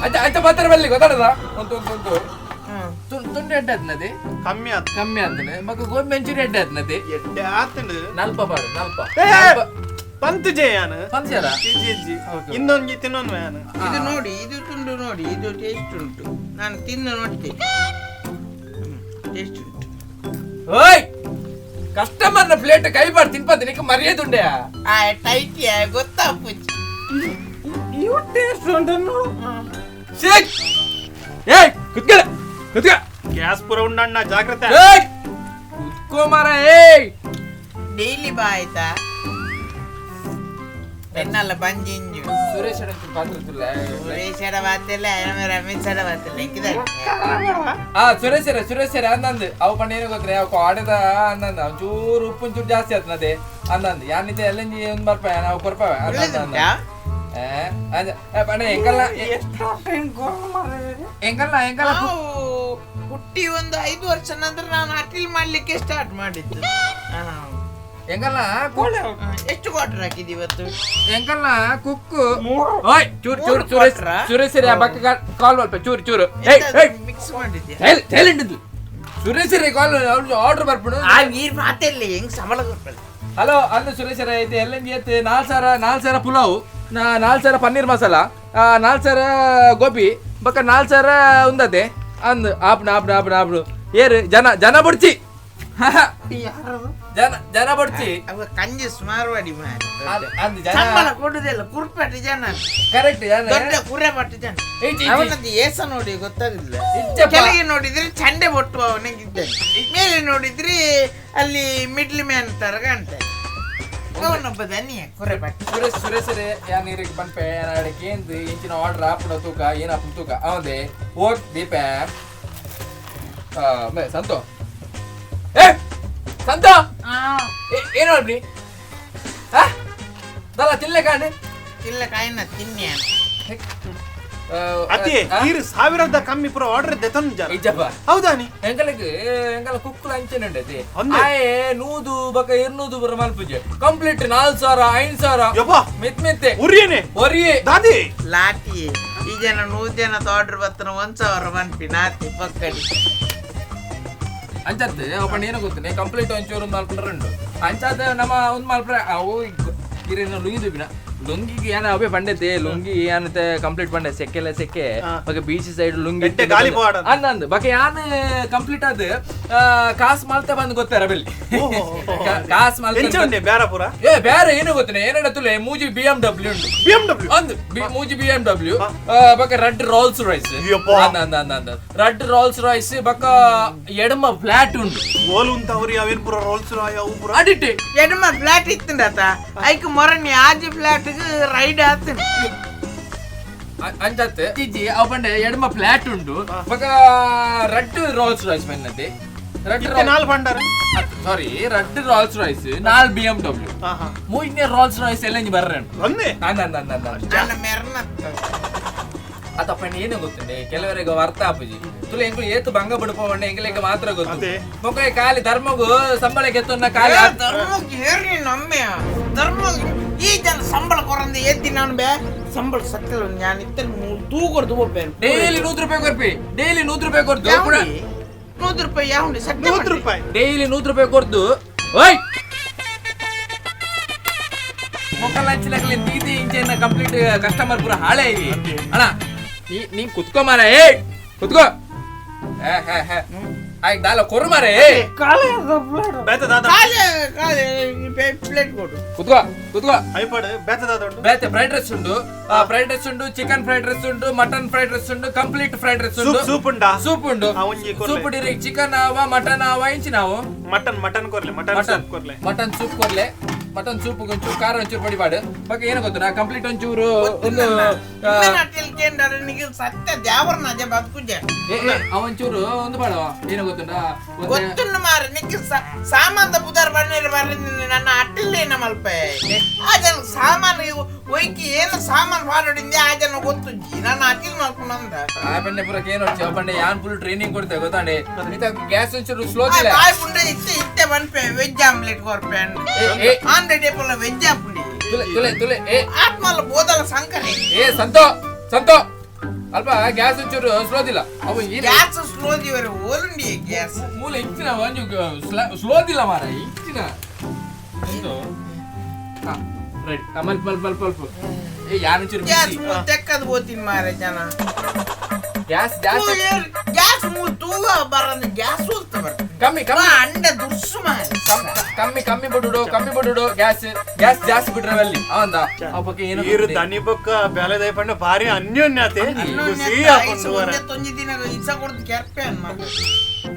ಅಂಚ ಅಂಚ ಬಾತಾರ ಬಲ್ಲಿ ಗೊತ್ತಾಡದ ಒಂದು ಒಂದು ಒಂದು ತುಂಡು ಎಡ್ಡೆ ಆತ್ನದೆ ಕಮ್ಮಿ ಆತ್ ಕಮ್ಮಿ ಆತನೆ ಮಗ ಗೋಬಿ ಮಂಚೂರಿ ಎಡ್ಡೆ ಆತ್ನದೆ ಎಡ್ಡೆ ಆತಂಡು ನಲ್ಪ ಬಾಡು ನಲ್ಪ ಪಂತು ಜಯಾನ ಪಂಚರ ಇಜ್ಜಿ ಇಜ್ಜಿ ಇನ್ನೊಂದು ತಿನ್ನೊಂದು ಯಾನ ಇದು ನೋಡಿ ಇದು ತುಂಡು ನೋಡಿ ಇದು ಟೇಸ್ಟ್ ಉಂಟು ನಾನು ತಿಂದು ನೋಡ್ತೀನಿ ಟೇಸ್ಟ್ ಉಂಟು ಓಯ್ ಕಸ್ಟಮರ್ನ ಪ್ಲೇಟ್ ಕೈ ಬಾರ್ ತಿನ್ಪತ್ತೆ ನಿಕ್ಕ ಮರ್ಯಾದೆ ಉಂಡೆಯಾ ಆ ಟೈಟ್ ಗೊತ್ತಾಪುಚ್ಚಿ ಇವು ಟೇಸ್ಟ್ ಉಂಟು ಶೇಕ್ ಏಯ್ ಕುತ್ಕೊಳ್ಳ ಕುತ್ಕೋ ಗ್ಯಾಸ್ ಪೂರ ಉಂಡಣ್ಣ ಜಾಗ್ರತೆ ಏಯ್ ಕುತ್ಕೋ ಮಾರ ಏಯ್ ಡೈಲಿ ಬಾ ಆಯ್ತಾ ಎನ್ನಲ್ಲ ಬಂಜಿಂಜು ಸುರೇಶ್ ಪಾತ್ರ ಸುರೇಶರ ಬಾತಿಲ್ಲ ರಮೇಶರ ಬಾತಿಲ್ಲ ಆ ಸುರೇಶರ ಸುರೇಶರ ಅಂದಂದು ಅವು ಪಂಡ ಏನು ಗೊತ್ತೇ ಅವು ಆಡದ ಅಂದಂದು ಅವ್ ಚೂರು ಉಪ್ಪು ಚೂರು ಜಾಸ್ತಿ ಆತ್ನದೆ ಅಂದಂದು ಯಾನಿದೆ ಎಲ್ಲ ಒಂದು ಬರ್ಪ ನಾವು ಕೊರ್ಪವೆ ಪಂಡ ಎಂಕಲ್ಲ ಎಂಕಲ್ಲ ಎಂಕಲ್ಲ ಹುಟ್ಟಿ ಒಂದು 5 ವರ್ಷ ನಂತರ ನಾನು ಅಟಿಲ್ ಮಾಡ್ಲಿಕ್ಕೆ ಸ್ಟಾರ್ಟ್ ಮಾಡಿದ್ದು. ಎಂಕಲ್ಲ ಎಷ್ಟು ಕ್ವಾರ್ಟರ್ ಹಾಕಿದಿ ಇವತ್ತು? ಎಂಕಲ್ಲ ಕುಕ್ಕು ಓಯ್ ಚೂರು ಚೂರು ಸುರೇಶ್ ಸುರೇಶ್ ಬಕ್ಕ ಕಾಲ್ ಮಲ್ಪ ಚೂರು ಚೂರು ಏಯ್ ಏಯ್ ಫಿಕ್ಸ್ ಮಾಡಿದ್ಯಾ? ಸೈಲೆಂಟ್ ಇದ್ದು ಸುರೇಶ್ ಕಾಲ್ ಆರ್ಡರ್ ಬರ್ಪುಡು. ಆ ನೀರ್ ಮಾತೆಲ್ಲ ಹೆಂಗ್ ಸಂಬಳ ಕೊಡ್ತಾರೆ? ಹಲೋ, ಅಂದು ಸುರೇಶ್ ಐತೆ ಎಲ್ಲ ಏತ್ 4000, 4000 ಪುಲಾವ್, 4000 ಪನ್ನೀರ್ ಮಸಾಲ, 4000 ಗೋಬಿ, ಬೊಕ್ಕ 4000 ಉಂದತೆ ಅಂದು ಆಪ್ನ ಆಪ್ನ ಆಪ್ನ ಆಪ್ನು ಏರು ಜನ ಜನ ಬುಡ್ಚಿ. ಯಾರು? ಜನ ಜನ ಬುಡ್ಚಿ. ಅವ ಕಂಜಿ ಸುಮಾರು ಮಾರ್ರೆ. ಅಂದು ಜನ ಸಂಬಳ ಕೊಡುದಿಲ್ಲ, ಕುರ್ಪಟ್ಟಿ ಜನ. ಕರೆಕ್ಟ್ ಜನ. ದೊಡ್ಡ ಕುರೆ ಪಟ್ಟು ಜನ. ಇಜ್ಜಿ, ಇಜ್ಜಿ. ಅವನದ್ದು ಏಸ ನೋಡಿ ಗೊತ್ತಾಗಿಲ್ಲ. ಇಜ್ಜಪ್ಪ. ಕೆಳಗೆ ನೋಡಿದ್ರೆ ಚಂಡೆ ಬೊಟ್ಟು ಅವನಿಗಿದ್ದಾನೆ, ಮೇಲೆ ನೋಡಿದ್ರೆ ಅಲ್ಲಿ ಮಿಡ್ಲ್ ಮ್ಯಾನ್ ತರ ಕಾಣ್ತಾನೆ. ಅವನೊಬ್ಬ ದನಿಯ ಕುರೆ ಪಟ್ಟಿ. ಸುರೇಶ್ ಸುರೇಶರೇ ಯಾನ್ ನೀರಿಗೆ ಪನ್ಪೆ ಯಾನ್ ಕೇಂದ್ ಇಂಚಿನ ಆರ್ಡರ್ ಆಪುನ ತೂಕ ಏನ್ ಆಪುನ ತೂಕ ಅವಂದೆ ಓಕ್ ದೀಪ. ಮೇ ಸಂತೋ, ಏ ಸಂತೋ, ಏನು ಮಾಡ್ರಿ? ಹಾ ದಲ್ಲ ತಿನ್ಲೆ ಕಾಣಿ. ಇಲ್ಲ ಕಾಯಿನ ತಿನ್ನಿ. ಅತಿ ಈರು ಸಾವಿರದ ಕಮ್ಮಿ ಪೂರ ಆರ್ಡರ್ ದೆತೊನ್ ಜನ. ಇಜ್ಜಪ್ಪ. ಹೌದಾನಿ? ಎಂಕಲಗ್ ಎಂಕಲ ಕುಕ್ಕುಲ ಅಂಚನೆ ಉಂಡತಿ. ಅಂದೆ. ಆಯೆ 100 ಬಕ 200 ಬರ ಮಲ್ಪುಜೆ ಕಂಪ್ಲೀಟ್ 4000 5000. ಯಬ್ಬಾ. ಮೆತ್ ಮೆತ್ತೆ. ಉರಿಯೇನೆ. ಒರಿಯೆ. ದಾದಿ. ಲಾಟಿ ಈ ಜನ 100 ಜನ ಆರ್ಡರ್ ಬತ್ತನ 1000 ಮನ್ಪಿ ನಾತಿ ಪಕ್ಕಡಿ. ಅಂಚತ್ತೆ ಅಪ್ಪಣ್ಣ ಏನೋ ಗೊತ್ತನೆ ಕಂಪ್ಲೀಟ್ ಒಂಚೂರು ಒಂದು ಮಲ್ಪುಂಡ್ರೆ ಉಂಟು ಅಂಚಾದ ನಮ್ಮ ಒಂದು ಮಲ್ಪುರ ಅವು ಕಿರಿನ ಲುಂಗಿ ದುಬಿನ ಲುಂಗಿಗೆ ಏನ ಅವೇ ಬಂಡೈತೆ ಲುಂಗಿ ಏನತ್ತೆ ಕಂಪ್ಲೀಟ್ ಬಂಡೆ ಸೆಕ್ಕೆಲ್ಲ ಸೆಕ್ಕೆ ಬಗೆ ಬೀಚ್ ಸೈಡ್ ಲುಂಗಿ. ಎಡ್ಡೆ ಗಾಳಿ ಪೋವಾಡ. ಅಂದ ಅಂದ್ ಬಗೆ ಯಾನ್ ಕಂಪ್ಲೀಟ್ ಅದು ಕಾಸ್ ಮಾಲ್ತೆ ಬಂದು ಗೊತ್ತಾರ ಬೆಲ್ಲಿ ಕಾಸ್ ಮಾಲ್ತೆ. ಎಂಚ ಉಂಡೆ ಬ್ಯಾರ ಪೂರ? ಏ ಬೇರೆ ಏನು ಗೊತ್ತನೆ ಏನಡ ತುಲೆ ಮೂಜಿ ಬಿ ಎಂ ಡಬ್ಲ್ಯೂ ಉಂಟು. B M W? ಅಂದ್ ಮೂಜಿ ಬಿ ಎಂ ಡಬ್ಲ್ಯೂ ಬಕ ರೆಡ್ ರೋಲ್ಸ್ ರಾಯ್ಸ್. ಯಪ್ಪಾ. ಅಂದ ಅಂದ ಅಂದ ಅಂದ ರೆಡ್ ರೋಲ್ಸ್ ರಾಯ್ಸ್ ಬಕ ಎಡಮ ಫ್ಲಾಟ್ ಉಂಟು. ಓಲು ಉಂತ ಅವ್ರಿ ಅವೇನ್ ಪೂರ ರೋಲ್ಸ್ ರಾಯ್ ಅವು ಪೂರ? ಅಡಿಟ್ಟೆ. ಎಡಮ ಫ್ಲಾಟ್ ಇತ್ತಂಡಾತ ಐಕ್ ಮೊರನಿ ಆಜಿ ಫ್ಲಾಟ್ ರೈಡ್ ಆತನ. ಅಂಚತ್ತೆ ಇಜ್ಜಿ ಅವು ಪಂಡೆ ಎಡಮ ಫ್ಲಾಟ್ ಉಂಟು ಬಕ ರೆಡ್ ರೋಲ್ಸ್ ರಾಯ್ಸ್ ಮೆನ್ನತೆ ರೆಡ್. ಇತ್ತೆ ನಾಲ್ ಭಂಡಾರ. ಸಾರಿ, ರೆಡ್ ರೋಲ್ಸ್ ರಾಯ್ಸ್ ನಾಲ್ ಬಿ ಎಂ ಡಬ್ಲ್ಯೂ. ಹಾ ಹಾ. ಮೂಜನೇ ರೋಲ್ಸ್ ರಾಯ್ಸ್ ಎಲ್ಲ ಇಂಜಿ ಬರ್ರೆ ಉಂಟು. ಒಂದೇ. ಅಂದ ಅಂದ ಅಂದ ಅಂದ. ನನ್ನ ಮೆರ್ನತ್ತ. ಅತ ಪಂಡ ಏನು ಗೊತ್ತುಂಡೆ ಕೆಲವರಿಗೆ ಅರ್ಥ ಆಪುಜಿ ತುಲೆ ಎಂಕುಲು ಏತು ಭಂಗ ಬಿಡುಪವಂಡೆ ಎಂಕಲಿಗೆ ಮಾತ್ರ ಗೊತ್ತು. ಅದೇ. ಮೊಕ್ಕ ಖಾಲಿ ಧರ್ಮಗು ಸಂಬಳ ಗೆತ್ತೊನ್ನ ಖಾಲಿ ಧರ್ಮಕ್ಕೆ ಹೇರಿ ನಮ್ಮೆ ಧರ್ಮ ಈ ಜನ ಸಂಬಳ ಕೊರಂದ ಎದ್ದಿ ನಾನು ಬೇ ಸಂಬಳ ಸತ್ತಲ್ಲ ನಾನು ಇತ್ತ ತೂಗೊಡ್ದು ಹೋಗ್ಬೇನು. ಡೈಲಿ 100 ರೂಪಾಯಿ ಕೊರ್ಪಿ, ಡೈಲಿ 100 ರೂಪಾಯಿ ಕೊರ್ದು ಪುನಃ. 100 ರೂಪಾಯಿ ಯಾവുಂಡಿ ಸತ್ಯ? 100 ರೂಪಾಯಿ. ಡೈಲಿ 100 ರೂಪಾಯಿ ಕೊರ್ದು ಓಯ್ ಮೊಕ್ಕಲ್ ಹಂಚಿನಕಲೆ ತೀತಿ ಇಂಚೆನ ಕಂಪ್ಲೀಟ್ ಕಸ್ಟಮರ್ ಪೂರ ಹಾಳೆ ಇರಿ ಅಣ್ಣ. ನೀ ನೀನ್ ಕುತ್ಕೋ ಮಾರ, ಏ ಕುತ್ಕೋ. ಹೇ ಹೇ ಹೇ ಆಯ್ತು ದಾಲ ಕೊರು ಮಾರೆ, ಏ. ಬೇತ ದಾದ? ಕಾಲೆ ಕಾಲೆ ಪ್ಲೇಟ್ ಕೊಡು. ಕುತ್ಕೋ ಕುತ್ಕೋ. ಐಪಾಡ್ ಬೇತ ದಾದ ಉಂಟು? ಬೇತೆ ಫ್ರೈಡ್ ರೈಸ್ ಉಂಟು, ಫ್ರೈಡ್ ರೈಸ್ ಉಂಟು, ಚಿಕನ್ ಫ್ರೈಡ್ ರೈಸ್ ಉಂಟು, ಮಟನ್ ಫ್ರೈಡ್ ರೈಸ್ ಉಂಟು, ಕಂಪ್ಲೀಟ್ ಫ್ರೈಡ್ ರೈಸ್ ಉಂಟು. ಸೂಪ್ ಸೂಪ್ ಉಂಟಾ? ಸೂಪ್ ಉಂಟು. ಆ, ಒಂಜಿ ಕೊರ್ಲೆ. ಸೂಪ್ ಡಿರಿ ಚಿಕನ್ ಆವ ಮಟನ್ ಆವ ಇಂಚಿನ ಅವು? ಮಟನ್ ಮಟನ್ ಕೊರ್ಲೆ, ಮಟನ್. ಮಟನ್. ಸೂಪ್ ಕೊರ್ಲೆ. ಮಟನ್ ಸೂಪ್ ಕೊರ್ಲೆ. ಮಟನ್ ಸೂಪ್ ಒಂಚೂರು ಖಾರ ಒಂಚೂರು ಪಡಿಪಾಡು ಬಗ್ಗೆ ಏನು ಗೊತ್ತು ನಾ ಕಂಪ್ಲೀಟ್ ಒಂಚೂರು ಒಂದು ಸತ್ಯ ದ್ಯಾವರ್ನ ಅಜೆ ಬದುಕುಜೆ. ಏ, ಏ, ಅವ ಒಂಚೂರು ಒಂದು ಪಾಡುವ ಏನು ಗೊತ್ತುಂಟಾ ಒಂದು ಗೊತ್ತುಂಡು ಮಾರೆ ನಿಕ್ಕಿಲ್ ಸಾಮಾನ್ದ ಬುದಾರ್ ಬನ್ನೇರು ಬರ್ರಿ ನನ್ನ ಅಟ್ಟಿಲ್ಲೇನ ಮಲ್ಪೆ ಆ ಜನ ಸಾಮಾನು ಒಯ್ಕಿ ಏನು ಸಾಮಾನು ಪಾಡೋಡಿಂದೆ ಆ ಜನ ಗೊತ್ತುಜ್ಜಿ ನನ್ನ ಅಟ್ಟಿಲ್ ಮಲ್ಪುನಂದ. ಆ ಪಂಡೆ ಪೂರ ಏನು ಹೊಡ್ಚಿ ಆ ಪಂಡೆ ಯಾನ್ ಫುಲ್ ಟ್ರೈನಿಂಗ್ ಕೊಡ್ತೆ ಗೊತ್ತಾಂಡೆ ಇತ್ತ ಗ್ಯಾಸ್ ಒಂಚೂರು ಸ್ಲೋ ಆ ದಿಲ್ಲ. ಬಾಯ್ ಪುಂಡೆ ಇತ್ತೆ ಇತ್ತೆ ಬನ್ಪೆ ವೆಜ್ ಆಮ್ಲೆಟ್ ಕೊರ್ಪೆ. ಏ, ಏ. Omelette ಏಪಲ್ಲ veg ಆಪುಂಡಿ. ತುಲೆ ತುಲೆ ತುಲೆ ಏ. ಆತ್ಮಲ್ಲ ಬೋದಲ ಸಂಕರೆ. ಏ ಸಂತೋ ಸಂತೋ ಅಲ್ಪ ಗ್ಯಾಸ್ ಒಂಚೂರು ಸ್ಲೋದಿಲ್ಲ ಅವು ಏನು? ಗ್ಯಾಸ್ ಸ್ಲೋ ದಿವರೆ ಓಲುಂಡಿ ಗ್ಯಾಸ್. ಮೂಲ ಇಂಚಿನ ಒಂಜು ಸ್ಲೋದಿಲ್ಲ ಮಾರ ಇಂಚಿನ ಸಂತೋ. ಹಾ ರೈಟ್ ಮಲ್ಪ ಮಲ್ಪ ಮಲ್ಪ ಮಲ್ಪ ಏ ಯಾನ್ ಒಂಚೂರು ಗ್ಯಾಸ್ ಬಿಸಿ. ತೆಕ್ಕದು ಹೋತೀನಿ ಮಾರೆ ಜನ. ಗ್ಯಾಸ್ ಜಾಸ್ತಿ. ಗ್ಯಾಸ್ ಮೂ ತೂಗ ಬರಂದು ಗ್ಯಾಸ್ ಹೋಗ್ತಾ ಬರ್ತದೆ. ಕಮ್ಮಿ ಕಮ್ಮಿ. ಅಂಡ ದುರ್ಸು ಮಾರೆ. ಕಮ್ಮಿ ಕಮ್ಮಿ ಬಿಡುಡು ಕಮ್ಮಿ ಬಿಡುಡು ಗ್ಯಾಸ್ ಗ್ಯಾಸ್ ಜಾಸ್ತಿ ಬಿಟ್ರೆ ಅಲ್ಲಿ ಅವಂದ ಅವಕ್ಕೆ ಏನು? ಈರು ದನಿ ಬೊಕ್ಕ ಬೇಲೆದಾಯ ಪಂಡ ಭಾರಿ ಅನ್ಯೋನ್ಯತೆ ಖುಷಿ ಆಪುಂಡು ವರ. ತೊಂಜಿ ದಿನ ಇಸ ಕೊಡ್ದು ಕೆರ್ಪೆ ಅನ್ ಮಾರೆ.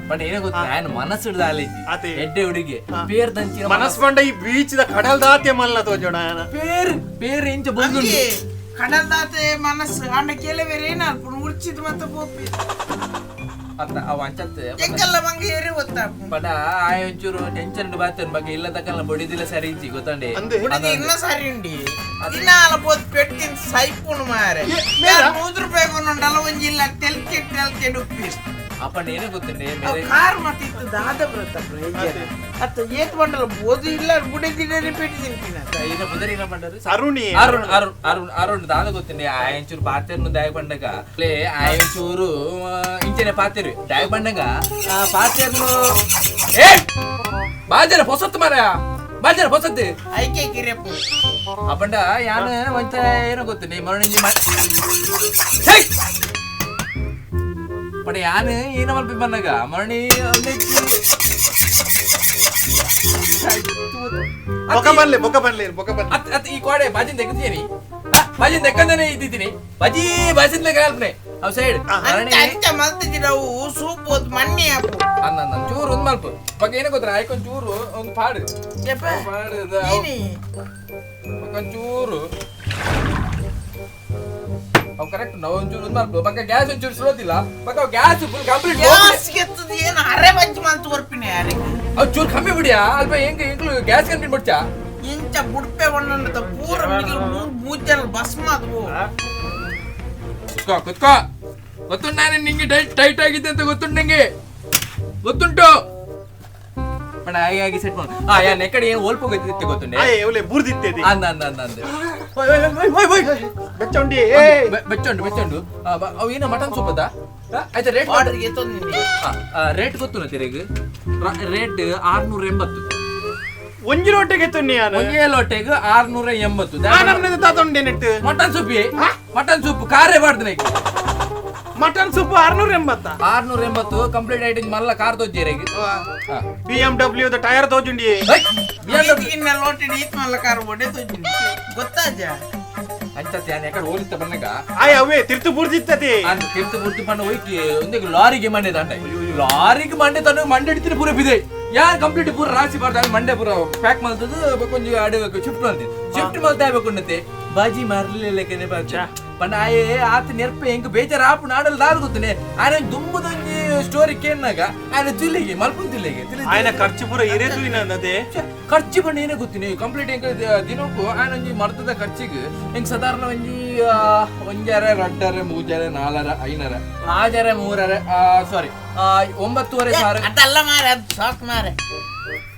ಬಟ್ ಏನೋ ಗೊತ್ತ ನಾನು ಮನಸ್ಸು ಹಿಡ್ದ ಆಲೇಜಿ. ಅದೇ. ಎಡ್ಡೆ ಹುಡುಗಿ ಪೇರ್ ದಂಚಿನ ಮನಸ್ ಪಂಡ ಈ ಬೀಚ್ ದ ಕಡಲ್ ದಾತ್ಯ ಮಲ್ಲ ತೋಜೋಣ ಆಯನ. ಪೇರ್ ಪೇರ್ ಇಂಚ ಬಂದು. ಅಂಗೆ ಕಡಲ್ದಾತೆ ಮನಸ್ಸು ಅಂಡ ಕೆಲವೇರು ಏನಾಲ್ಪುಂಡು ಉರ್ಚಿದ್ ಮತ್ತೆ ಪೋಪಿ. ಅತ್ತ ಅವ ಅಂಚತ್ತೆ. ಎಂಕಲ್ಲ ಮಂಗ ಏರಿ ಗೊತ್ತಾಪುಂಡು. ಬಡ ಆಯ ಒಂಚೂರು ಟೆನ್ಷನ್ ಬಾತೇನ್ ಬಗ್ಗೆ ಇಲ್ಲ ತಕಲ್ಲ ಬಡಿದಿಲ್ಲ ಸರಿ ಇಜ್ಜಿ ಗೊತ್ತಂಡೆ. ಅಂದೆ. ಉಡುಗಿ ಇನ್ನ ಸರಿ ಉಂಡಿ ದಿನ ಅಲ ಪೋದು ಪೆಟ್ಟಿನ ಸೈಪುಂಡು ಮಾರೆ. 100 ರೂಪಾಯಿ ಕೊಂಡುಂಡಲ್ಲ ಒಂಜಿ ಇಲ್ಲ ತೆಲ್ಕೆ ತೆಲ್ಕೆ ಉಪ್ಪಿ. ಅಪ್ಪಣ್ಣ ಏನೇ ಗೊತ್ತುಂಡೆ ಕಾರ್ ಮತ್ತಿತ್ತು ದಾದ ಬರುತ್ತ ಅತ್ತ ಏತ್ ಬಂಡಲ ಬೋದು ಇಲ್ಲ ಬುಡದಿಲ್ಲ ರಿಪೀಟ್ ತಿಂತೀನಿ ಏನ ಬುದರಿನ ಪಂಡರು ಅರುಣಿ ಅರುಣ್ ಅರುಣ್ ಅರುಣ್ ಅರುಣ್ ದಾದ ಗೊತ್ತುಂಡೆ ಆಯಂಚೂರು ಪಾತೆರ್ನು ದಾಯ ಬಂಡಗ ಲೇ ಆಯಂಚೂರು ಇಂಚನೆ ಪಾತೆರು ದಾಯ ಬಂಡಗ ಆ ಪಾತೆರ್ನು ಏ ಬಾಜರ ಹೊಸತ್ತು ಮಾರ ಬಾಜರ ಹೊಸತ್ತು ಐಕೆ ಕಿರೆಪು ಅಪ್ಪಂಡ ಯಾನ ಒಂಚ ಏನೋ ಗೊತ್ತುಂಡೆ ಮರುಣಿಂಜಿ ಪಡ ಯಾನ ಏನ ಮಲ್ಪಿ ಬಂದಾಗ ಮರಣಿ ಬೊಕ ಬನ್ಲೆ ಬೊಕ ಬನ್ಲೆ ಬೊಕ ಬನ್ಲೆ ಅತ್ ಅತ್ ಈ ಕೋಡೆ ಬಾಜಿನ ತೆಗ್ತೀನಿ ಬಾಜಿನ ತೆಕ್ಕಂದನೆ ಇದ್ದಿದ್ದೀನಿ ಬಜಿ ಬಾಜಿನ ಕಲ್ಪನೆ ಅವ್ ಸೈಡ್ ಅಂಚ ಅಂಚ ಮಲ್ತಿದ್ದೀರವು ಸೂಪ್ ಹೋದ್ ಮಣ್ಣಿ ಆಪು ಅನ್ನ ನನ್ನ ಚೂರು ಒಂದ್ ಮಲ್ಪ ಪಕ್ಕ ಏನೋ ಗೊತ್ತಾ ಆಯ್ಕೊಂಡ್ ಚೂರು ಒಂದು ಪಾಡು ಯಪ್ಪ ಪಾಡು ಏನಿ ಪಕ್ಕ ಒಂಚೂರು ಅವು ಕರೆಕ್ಟ್ ನಾವು ಒಂಚೂರು ಒಂದ್ ಮಲ್ಪ ಪಕ್ಕ ಗ್ಯಾಸ್ ಒಂಚೂರು ಸ್ಲೋತಿಲ್ಲ ಪಕ್ಕ ಗ್ಯಾಸ್ ಫುಲ್ ಕಂಪ್ಲೀಟ್ ಗ್ಯಾಸ್ ಗೆತ್ತದ ಏನು ಅರೆ ಬಜ್ಜಿ ಮಲ್ತು ಕೊರ್ಪಿನಿ ಯಾರಿಗೆ ಅವ್ ಚೂರು ಕಮ್ಮಿ ಬಿಡಿಯಾ ಅಲ್ಪ ಹೆಂಗ ಹೆಂಗ್ಲು ಗ್ಯಾಸ್ ಕಂಪ್ಲೀಟ್ ಬಿಡ್ಚಾ ಇಂಚ ಬುಡ್ಪೆ ಬಣ್ಣಂತ ಪೂರ ಮಿಗಿಲು ಮೂರು ಮೂಜಲ್ ಭಸ್ಮ ಅದು ಕುತ್ಕೋ ಕುತ್ಕೋ ಗೊತ್ತುಂಟು ನಾನು ನಿಂಗೆ ಟೈಟ್ ಟೈಟ್ ಆಗಿದೆ ಅಂತ ಗೊತ್ತುಂಟು ನಂಗೆ ಗೊತ್ತುಂಟು ಬಣ ಹಾಗೆ ಹಾಗೆ ಸೆಟ್ ಮಾಡು ಆ ಯಾ ನೆಕ್ಕಡೆ ಏನು ಓಲ್ಪೋ ಗೊತ್ತಿತ್ತು ಗೊತ್ತುಂಡೆ ಆಯ್ ಒಲೆ ಬುರ್ದಿತ್ತೇದಿ ಅಂದ ಅಂದ ಅಂದ ಅಂದ ಓಯ್ ಓಯ್ ಓಯ್ ಓಯ್ ಓಯ್ ಬೆಚ್ಚೊಂಡಿ ಏ ಬೆಚ್ಚುಂಡು ಬೆಚ್ಚುಂಡು ಅವು ಏನೋ ಮಟನ್ ಸೂಪ್ ಅದ ಆಯ್ತಾ ರೇಟ್ ಆರ್ಡರ್ ಗೆತ್ತೊಂದಿನಿ ರೇಟ್ ಗೊತ್ತು ತಿರುಗ್ ರೇಟ್ 680 ಒಂಜಿ ರೊಟ್ಟೆಗೆ ತುನ್ನಿ ಯಾನು ಒಂದೇ ಲೋಟೆಗೆ 680 ಆ ನಮ್ನಿಂದ ತಾತೊಂಡೆ ನೆಟ್ಟು ಮಟನ್ ಸೂಪ್ ಮಟನ್ ಸೂಪ್ ಕಾರೇ ಬಾರ್ದು ನೈಕ್ ಮಟನ್ ಸೂಪ್ 680 680 ಕಂಪ್ಲೀಟ್ ಐಟಮ್ ಮಲ್ಲ ಕಾರ್ ತೋಜ್ಜೇರಿಗೆ B M W the tyre ತೋಜುಂಡಿ ಈಗಿನ ಲೋಟೆಡ್ ಈತ್ ಮಲ್ಲ ಕಾರ್ ಒಡೆ ತೋಜಿನಿ ಗೊತ್ತಾಜ ಅಂಚ ಯಾನ್ ಎಕಡೆ ಹೋಲಿತ್ತ ಬನ್ನಗ ಆಯ್ ಅವೇ ತಿರ್ತು ಬುರ್ದಿತ್ತತಿ ಅಂದ್ ತಿರ್ತು ಬುರ್ದು ಪಂಡ ಹೋಯ್ಕಿ ಒಂದೇ ಲಾರಿಗೆ ಮಂಡೆ ದಂಡ ಲಾರಿಗೆ ಮಂಡೆ ತನ್ನ ಮಂಡೆ ಹಿಡಿತೀನಿ ಪೂರ ಬಿದೆ ಯಾರು ಕಂಪ್ಲೀಟ್ ಪೂರ ರಾಶಿ ಬಾರ್ದು ಮಂಡೆ ಪೂರ ಪ್ಯಾಕ್ ಮಾಡ್ತದ್ದು ಕೊಂಚ ಅಡು ಶಿಫ್ಟ್ ಮಾಡ್ತೀನಿ ಶಿಫ್ಟ್ ಮಾಡ್ತಾ ಬೇಕು ಬಾಜಿ ಮಾರ್ಲಿಲ್ಲ ಬಾಜಿ ಪಂಡ ಆಯೇ ಆತ ನೆರ್ಪೆ ಹೆಂಗ್ ಬೇಜಾರು ಆಪು ನಾಡಲ್ ದಾದ ಗೊತ್ತನೆ ಆಯನ ದುಂಬುದೊಂಜಿ ಸ್ಟೋರಿ ಕೇನ್ನಾಗ ಆಯನ ತುಲಿಗೆ ಮಲ್ಪುನ್ ತುಲಿಗೆ ಆಯ್ನ ಖರ್ಚು ಪೂರ ಇರೇ ತುಯಿನದೇ ಖರ್ಚು ಬಣ್ಣ ಏನೇ ಗೊತ್ತಿನಿ ಕಂಪ್ಲೀಟ್ ಹೆಂಗ್ ದಿನಕ್ಕೂ ಆಯನೊಂಜಿ ಮರ್ತದ ಖರ್ಚಿಗೆ ಹೆಂಗ್ ಸಾಧಾರಣ ಒಂಜಿ ಒಂಜಾರೆ ರಡ್ಡರೆ ಮೂಜಾರೆ ನಾಲರ ಐನರ ಆಜಾರೆ ಮೂರರೆ ಸಾರಿ 9,500 ಅದಲ್ಲ ಮಾರೆ ಅದು ಸಾಕ್ ಮಾರೆ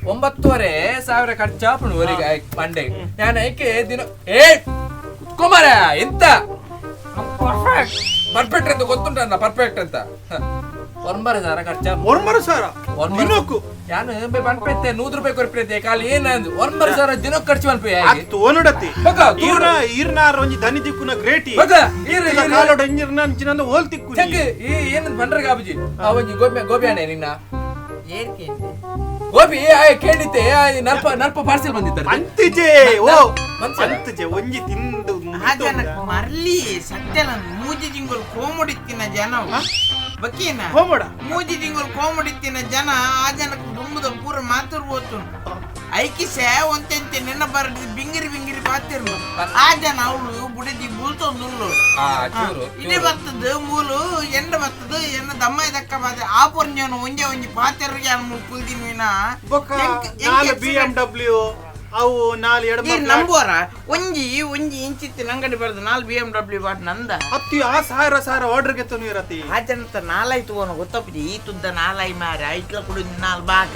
9,500 ಖರ್ಚಾಪುಣು ಊರಿಗೆ ಮಂಡೆ ನಾನು ಐಕೆ ದಿನ ಏ ಕುಮಾರ ಎಂತ ಪರ್ಫೆಕ್ಟ್ ಪರ್ಫೆಕ್ಟ್ ಅಂತ ಗೊತ್ತುಂಟಲ್ಲ ಪರ್ಫೆಕ್ಟ್ ಅಂತ 9,000 ಖರ್ಚ 9,000 ದಿನಕ್ಕೂ ಯಾನು ಪನ್ಪೆತ್ತೆ 100 ರೂಪಾಯಿ ಕೊರ್ಪಿರತ್ತೆ ಖಾಲಿ ಏನಂದು 9,000 ದಿನಕ್ಕೆ ಖರ್ಚು ಮನ್ಪೆ ತೋನುಡತಿ ಬಕ ಈರ್ನ ಈರ್ನಾರ್ ಒಂಜಿ ದನಿ ದಿಕ್ಕುನ ಗ್ರೇಟಿ ಬಕ ಈರ್ ಈರ್ ಕಾಲೋಡ ಇಂಜಿರ್ನ ಅಂಚಿನಂದ ಹೋಲ್ ತಿಕ್ಕು ಚೆಕ್ ಈ ಏನಂತ ಬಂಡ್ರ ಗಾಬುಜಿ ಆ ಒಂಜಿ ಗೋಬಿ ಗೋಬಿ ಅಣ್ಣೆ ನಿನ್ನ ಏರ್ಕೆ ಗೋಬಿ ಆಯ್ ಕೇಳಿದ್ದೆ ನಲ್ಪ ನಲ್ಪ ಪಾರ್ಸೆಲ್ ಬಂದಿದ್ದಾರೆ ಅಂತಿಜೆ ಓ ಮನ್ಸಲ್ಲ? ಅಂತಿಜೆ ಒಂಜಿ ತಿಂದು ಆ ಜನಕ್ಕೆ ಮರ್ಲಿ ಸತ್ಯಲ ಮೂಜಿ ತಿಂಗಳು ಕೋಮುಡಿತ್ತಿನ ಜನ ಬಕ್ಕೇನ ಕೋಮಡ ಮೂಜಿ ತಿಂಗಳು ಕೋಮುಡಿತ್ತಿನ ಜನ ಆ ಜನಕ್ಕೆ ದುಂಬುದ ಪೂರ ಮಾತುರ್ ಹೋತು ಐಕಿಸೆ ಒಂತೆಂತೆ ನೆನ ಬರದು ಬಿಂಗಿರಿ ಬಿಂಗಿರಿ ಪಾತಿರ್ನು ಆ ಜನ ಅವಳು ಬುಡದಿ ಬೂಲ್ತೊಂದುಲ್ಲು ಆ ಚೂರು ಇಡೀ ಬರ್ತದ ಮೂಲು ಎಂಡ ಬರ್ತದ ಎನ್ನ ದಮ್ಮ ದಕ್ಕ ಬಾದೆ ಆ ಪೊರ್ಜನ ಒಂಜೆ ಒಂಜಿ ಪಾತೆರ್ಗೆ ಅನ್ ಕುಲ್ದಿನ ಬೊಕ್ಕ ನಾಲ್ ಬಿ ಎಂ ಡಬ್ಲ್ಯೂ ಅವು ನಾಲ್ ಎಡಮ ನಂಬುವರ ಒಂಜಿ ಒಂಜಿ ಇಂಚಿತ್ತಿ ನಂಗಡಿ ಬರೆದು ನಾಲ್ ಬಿ ಎಂ ಡಬ್ಲ್ಯೂ ಬಾಟ್ ನಂದ ಹತ್ತಿ ಆ ಸಾವಿರ ಸಾವಿರ ಆರ್ಡರ್ ಗೆತ್ತನು ಇರತಿ ಆ ಜನತ ನಾಲಾಯ್ತು ಅವನು ಗೊತ್ತಪ್ಪ ಈ ತುದ್ದ ನಾಲಾಯಿ ಮಾರಿ ಐಟ್ಲ ಕುಡು ನಾಲ್ ಬಾಗ